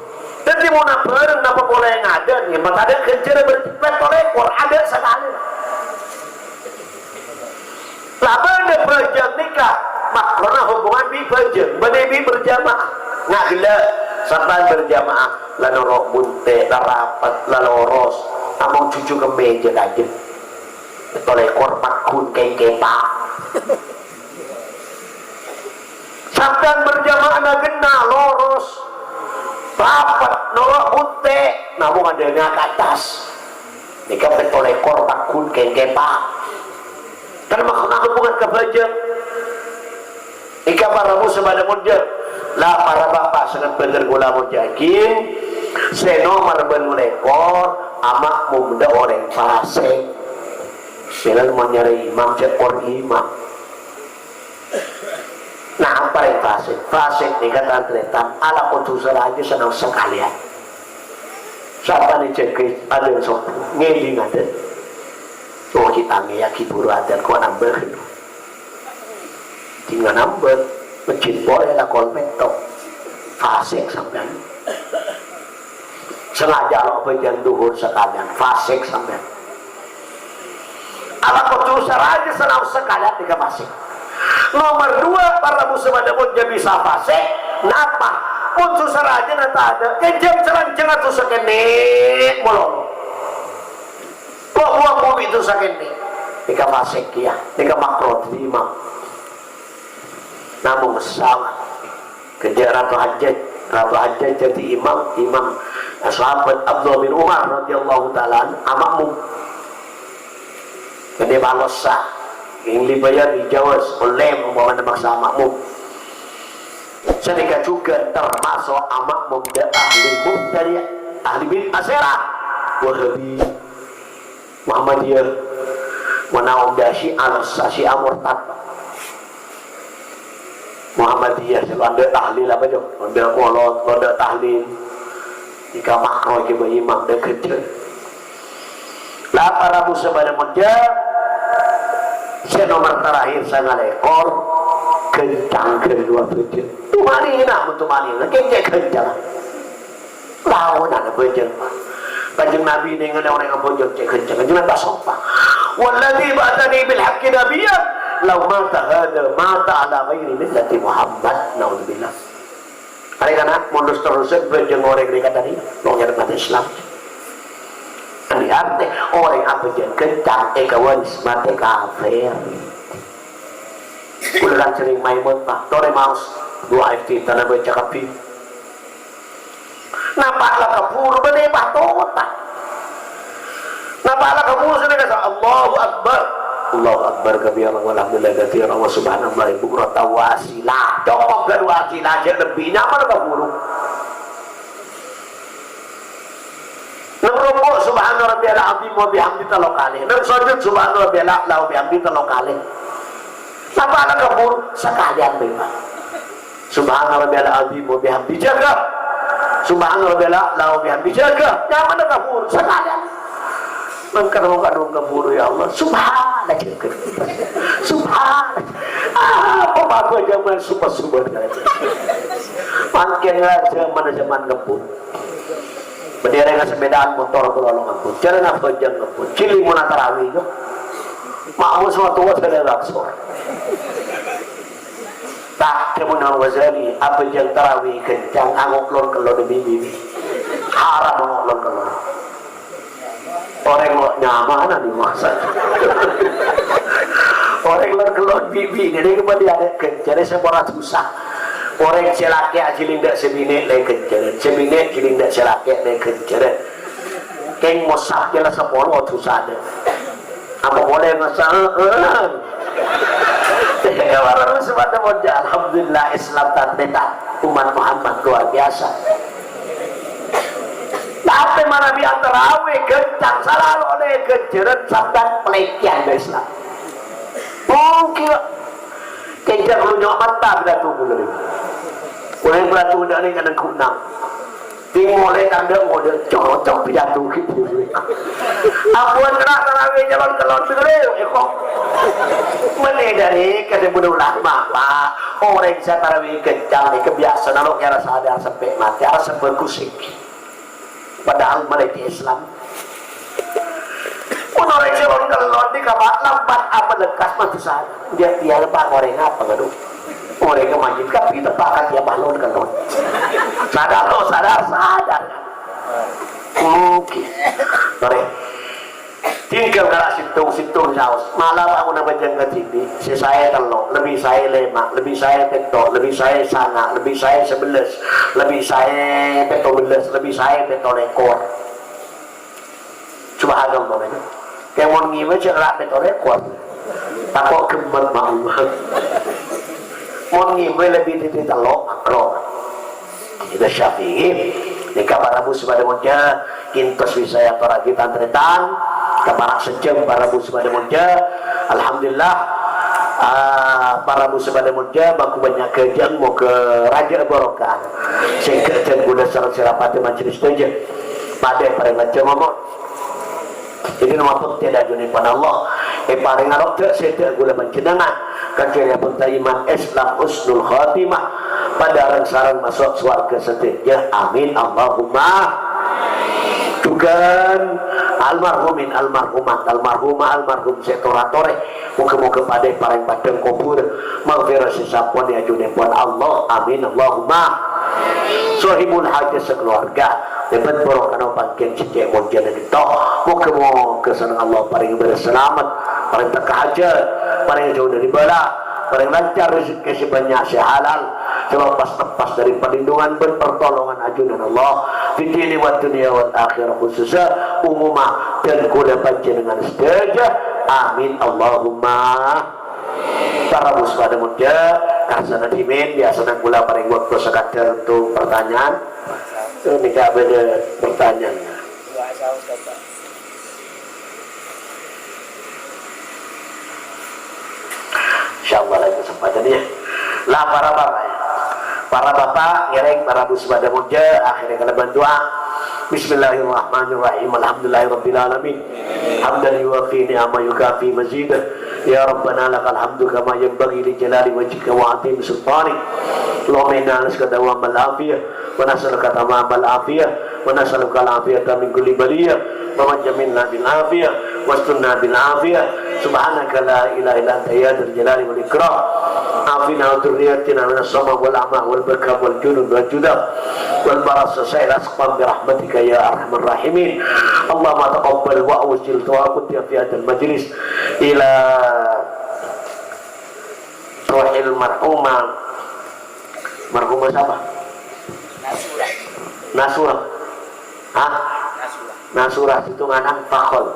Dâddhi, mon abhâreng napa polè ngadâ', nèka tadâ' ghânjhârân ber-, pètto lèkor, adâ' sakalè. La bâdâ bhâjâng nèka, makrona hubungan bi' bhâjâng, bânnè bi' berjamaah. Nga' ghellâ', sampèyan berjamaah, la noro' bunte', la rapet, la loros, namong jhujhu ka mèjâ kajâ. Pètto lèkor pagghun kèng-kèpa'. Sampèyan berjamaah na ghenna loros, rapet, noro' bunte', namong adâ'na ka attas. Nèka pètto lèkor pagghun kèng-kèpa'. Kan maksodna hubungan ka bhâjâng. Nèka para musa bâdâ monjâ. La para bapa' sanget bhender kaulâ monjâ'aghi, sè nomer bâllu lèkor, amakmum dâ' orèng fasèk. Sènga' mon nyarè imam, cè' kor imam. Napa rèng fasèk? Fasèk nèka tan-tarètan, ala kodhu sarajâ sanang sakalèyan. Sapanè jâgâ adâ' sobbhu, ngèdhing adâ'. Oh, ghi' tangèyaghi buru adâ', kok nambâ. Ghi' nambâ, masjid polè la kol pètto'. Fasèk sampèyan. Sengaja lo' bhâjâng dhuhur sakalèyan, fasèk sampèyan. Ala kodhu sarajâ sanang sakalèyan nèka fasèk. Nomer dua, para musa bâdâ monjâ bisa fasèk. Napa? Mon su sarajâna tadâ', kèjhâng salanjhângnga su sakènè' mololo. Lo' buwâng buwi su sakènè'. Nèka fasèk kèya, nèka makro dâddhi imam. Namong sama. Kèjhâ' Rato Hajjaj. Rato Hajjaj dâddhi imam, imam sahabat Abdullah bin Umar radhiyallahu ta'ala anhu, amakmum. Kènè' bâlossa. Ing libayan ijawaz, ollè ompamana maksa amakmum. Sanèka jhughân tamaso' amakmum dâ' ahli mubtadi', ahli bid'ah sèra. Wahabi. Muhammadiyah, manaon dâ' Syiah, Syiah murtad. Muhammadiyah sè lo' adâ' tahlil apa, Jo? Lo' adâ' molod, lo' adâ' tahlil. Jika makro, jika imam, dâ' ghânjhâr. La para musabana monja, sè nomer terakhir sanga lèkor, ghâncang ghâllu abhâjâng. Tumanina, mon tumanina, kèng cè' ghâncang. Laonan abhâjâng, Pak. Kanjeng Nabi nèngalè orèng abhâjâng cè' ghâncang. Kanjeng Nabi asompa, "Walladzi ba'atsani bil haqqi nabiyyan, law mata hadza mata ala ghairi millati Muhammad." Naudzubillah. Arè kana' mon terros-terrosan bhâjâng orèng rèya kadhâddhi, wong nyarè matè Islam. Andi' artè orèng abhâjâng ghâncang èkawaris matè kafir. Kaulâ kan serrèng maèmot, Pak. Torè maos, du'a iftitah la bâca kabbhi. Napa' la kabhuru bânnè patota. Napa' la kabhuru sè nèka, Allahu Akbar. Allahu Akbar kabira walhamdulillahi katsira wa subhanallahi bukratan wa asila. Cokop ghâllu asila, jhâ' lebbi nyaman kabhuru. Neng roko' subhana rabbiyal azim wa bihamdi tello kalè. Neng sojud subhana rabbiyal a'la wa bihamdi tello kalè. Napa' la kabhuru? Sakalèyan bhâi, Pak. Subhana rabbiyal azim wa bihamdi jâgâ. Subhana rabbiyal a'la wa bihamdi jâgâ. Nyamana kabhuru sakalèyan. Mangkana mon kadhung kabhuru, ya Allah, subhana jâgâ. Subhana. Ah, apa-apa jhâman supa-supa. Mangkèn la jhâman-jhâman ngebut. Bâdâ orèng asepèdaan motor kalolo ngebut. Jhâlân abhâjâng ngebut. Cili mona tarawih, yo. Ma'mum sè towa sadhâjâ langsung. Ta' dhâbuna Imam Ghazali, abhâjâng tarawih ghâncang, ango' lon-kellon bi-, bi-, bi-. Haram ango' lon-kellon. Orèng lo' nyamana ni masa. Orèng lon-kellon bi-, bi-, ini kembali ada ghâncang sè pora dhusa. Orèng sè lakè' ajhilin dâ' sè binè' la èghâncang. Sè binè' ajhilin dâ' sè lakè' la èghâncang. Kèng mosap kèla sapolo dhusana. Apa polè ngasa? Heeh. Ya, para muslimin, alhamdulillah, Islam tan-, tan-, umat Muhammad luar biasa. Tapè manabi antarawe ghâncang, sala lo' olè ghânjhârân sabdan pelecehan ka Islam. Mungkin, kèng jhâ' lu nyo'mata pidato kaulâ nèka. Olè pidato nèka neng ghunang. Ting molè tandhâ ngodâ cocok pidato gitu. Ampon kèra tarawe nyalon-kelon dulu, eko. Mènè dâri kadhâbuna ulama, Pak. Orèng sè tarawe ghâncang nèka biyasana lo' kèra sadar sampè' matè, arassa bhâghus iki. Padahal malèkè Islam. Mon orèng sè lon-kellon di kamar lambat apa lekkas mati sadar. Dia, dia lepas orèng apa, aduh. Orèng ke majid kan kita pakat dia balon kellon. Sadar lo, sadar, sadar. Oke. Orèng. Tinggal kala sèttong-sèttong saos. Malah bangun apa jangka sini. Sè saè tello', lebbi saè lèma', lebbi saè pètto', lebbi saè sanga', lebbi saè sabellâs, lebbi saè pètto bellâs, lebbi saè pètto lèkor. Subhanallah, nèka. Kèng mon ngibâ jhâ' la pètto lèkor. Tako' ghemmet, ma'lum. Mon ngibâ lebbi dhâddhi tello', makro. Kita Syafi'i. Nèka para bu sè padâ monja, kintos bisa èatorraghi tan-tarètan. Kamara' sajjhâm para bu sè padâ monja. Alhamdulillah, ah, para bu sè padâ monja, bhâghu bânnya' ghâjâng, moghâ rajâ barokah. Sèngghâ dân kaulâ sareng sè rapatta majlis sadhâjâ. Padâ parèng ajjhâm, Mama. Dhâddhi, napa bhâktè dâ' ajunèpon Allah, èparènga roda sèdhâ kaulâ panjhennengngan, kacarèyabhânta iman, Islam, husnul khatimah, padâ reng-sareng maso' sowarghâ sadhâjâ. Amin, Allahumma. Jhughân almarhumin, almarhumat, almarhumah, almarhum sè tor-atorè, moghâ-moghâ padâ èparèng padhâng kobhur, maghfirah sè sampon è ajunèpon Allah. Amin, Allahumma. Sohibul hajat sakalowarga, lèbât barokana pangkèn sè cè' monjana kènto. Moghâ-moghâ sareng Allah parèng bârâs salamet, parèng tekka hajat, parèng jhâu dâri bâlâ, parèng lancar rejhekkè sè bânnya' sè halal, sè pas-teppas dâri perlindungan bân pertolongan ajunan Allah, fid dini wad dunya wal akhirah khususa, umuma, dân kaulâ panjhennengngan sadhâjâ. Amin, Allahumma. Para bu sè padâ monja, karsana dhimèn, biyasana kaulâ parèng bâkto sakadâr untuk pertanyaan. Nèka bâdâ pertanyaan. Padahal ya. Lah, para bapak, para bapak ngèrèng, para bu sè padâ molja, akhèrra kalabân du'a. Bismillahirrahmanirrahim. Alhamdulillahirabbil alamin. Hamdan yuwafi ni'amahu wa yukafi mazidah. Ya Rabbana lakal hamdu kama yanbaghi li jalali wajhika wa 'azimi sultanik. Allahumma inna nas'aluka dawamal afiyah wa nas'aluka tamamal afiyah wa nas'aluka al afiyata min kulli baliyah. Allahumma jamilna bil afiyah wastunna bil afiyah. Subhanaka la ilaha illa anta ya dzal jalali wal ikram. Afina wa dzurriyyatina minas summi wal 'ama wal bukam wal junubi wal judham wal baras wa sa'iril asqam bi rahmatika ya arhamar rahimin. Allahumma taqabbal wa awsil tawakkuti fi hadzal majlis ila ruhil marhumah. Marhumah sapa? Nasura. Hah? Nasura. Nasura Situnganan Fakhol.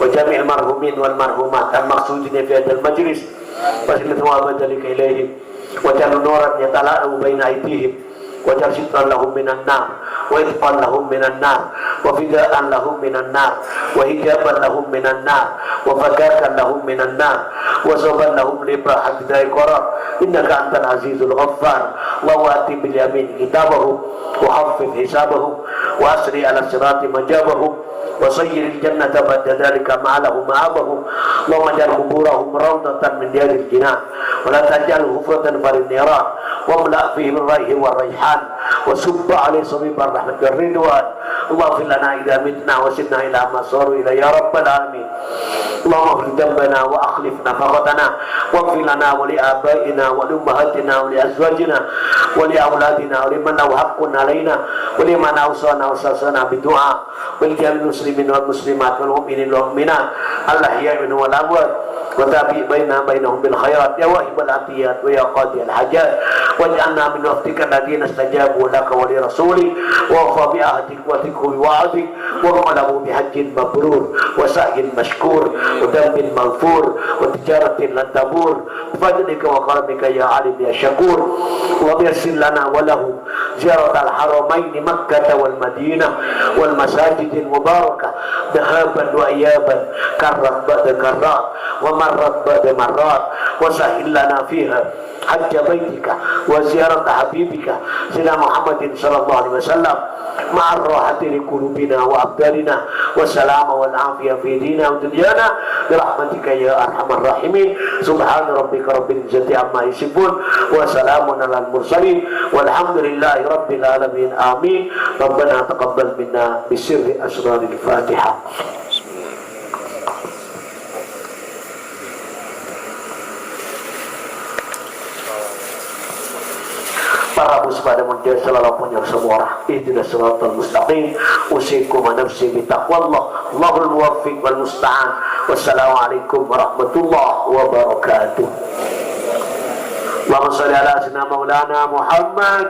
Wa jami'il marhumin wal marhumat al maqsudina fi hadzal majlis. Wa salli wa barik ilaihim. Wa ja'al nuran yatala'u baina aidihim. Wa ja'al sitran lahum minan nar. Wa itqan lahum minan nar. Wa fidaan lahum minan nar. Wa hijaban lahum minan nar. Wa fakakan lahum minan nar. Wa saban lahum li bahadidai qarar. Innaka antal azizul ghaffar. Wa wati bil yamin kitabahum. Wa khaffif hisabahum. Wa asri ala sirati majabahum. Wa sayyiril jannata ba'da dzalika ma'alahum ma'abahum. Allahumma ja'al quburahum raudatan min riyadil jinan. Wa la taj'al hufratan farin niran. Wa mla' fihim raihi wa raihan. Wa subba alaihim sabibar rahmati war ridwan. Allahumma ighfir lana idza mitna wa sirna ila ma saru ila ya rabbal alamin. Allahumma ighfir dzambana wa akhlif nafaqatana. Waghfir lana wa li abaina wa li ummahatina wa li azwajina wa li auladina wa liman lahu haqqun alaina wa liman awsana wa sasana bidu'a. Wa li jami'il muslimin wal muslimat wal mu'minin wal mu'minat al ahya'i minhum wal amwat. Wa tabi' bainana bainahum bil khairat ya wahibal atiyat wa ya qadiyal hajat. Waj'alna min wafdika alladziina istajabu laka wa li rasulik wa wafa bi ahdik wa thiqu bi wa'dik wa qalabu bi hajjin mabrur wa sa'yin masykur wa dambin maghfur wa tijaratin lan tabur. Bi fadlika wa karamika ya alim ya syakur. Allahumma yassir lana wa lahum ziyaratal haramaini Makkah wal Madinah wal masajidil mubarakah dhahaban wa iyaban, karrat ba'da karrat wa marrat ba'da marrat, wa sahhil lana fiha hajja baitika wa ziyarata habibika sayyidina Muhammadin sallallahu alaihi wasallam, ma'ar rahati li qulubina wa abdanina, wa salama wal afiyah fi dinina wa dunyana, bi rahmatika ya arhamar rahimin. Subhana rabbika rabbil izzati amma yasifun, wa salamun alal mursalin, walhamdulillahi rabbil alamin. Amin. Rabbana taqabbal minna bi sirri asraril Fatihah. Para bu sè padâ molja, salawat panyang samora. Ihdinas siratal mustaqim. Usikum wa nafsi bi taqwallah. Allahul muwaffiq wal musta'an. Wassalamualaikum warahmatullahi wabarakatuh. Allahumma shalli ala sayyidina maulana Muhammad.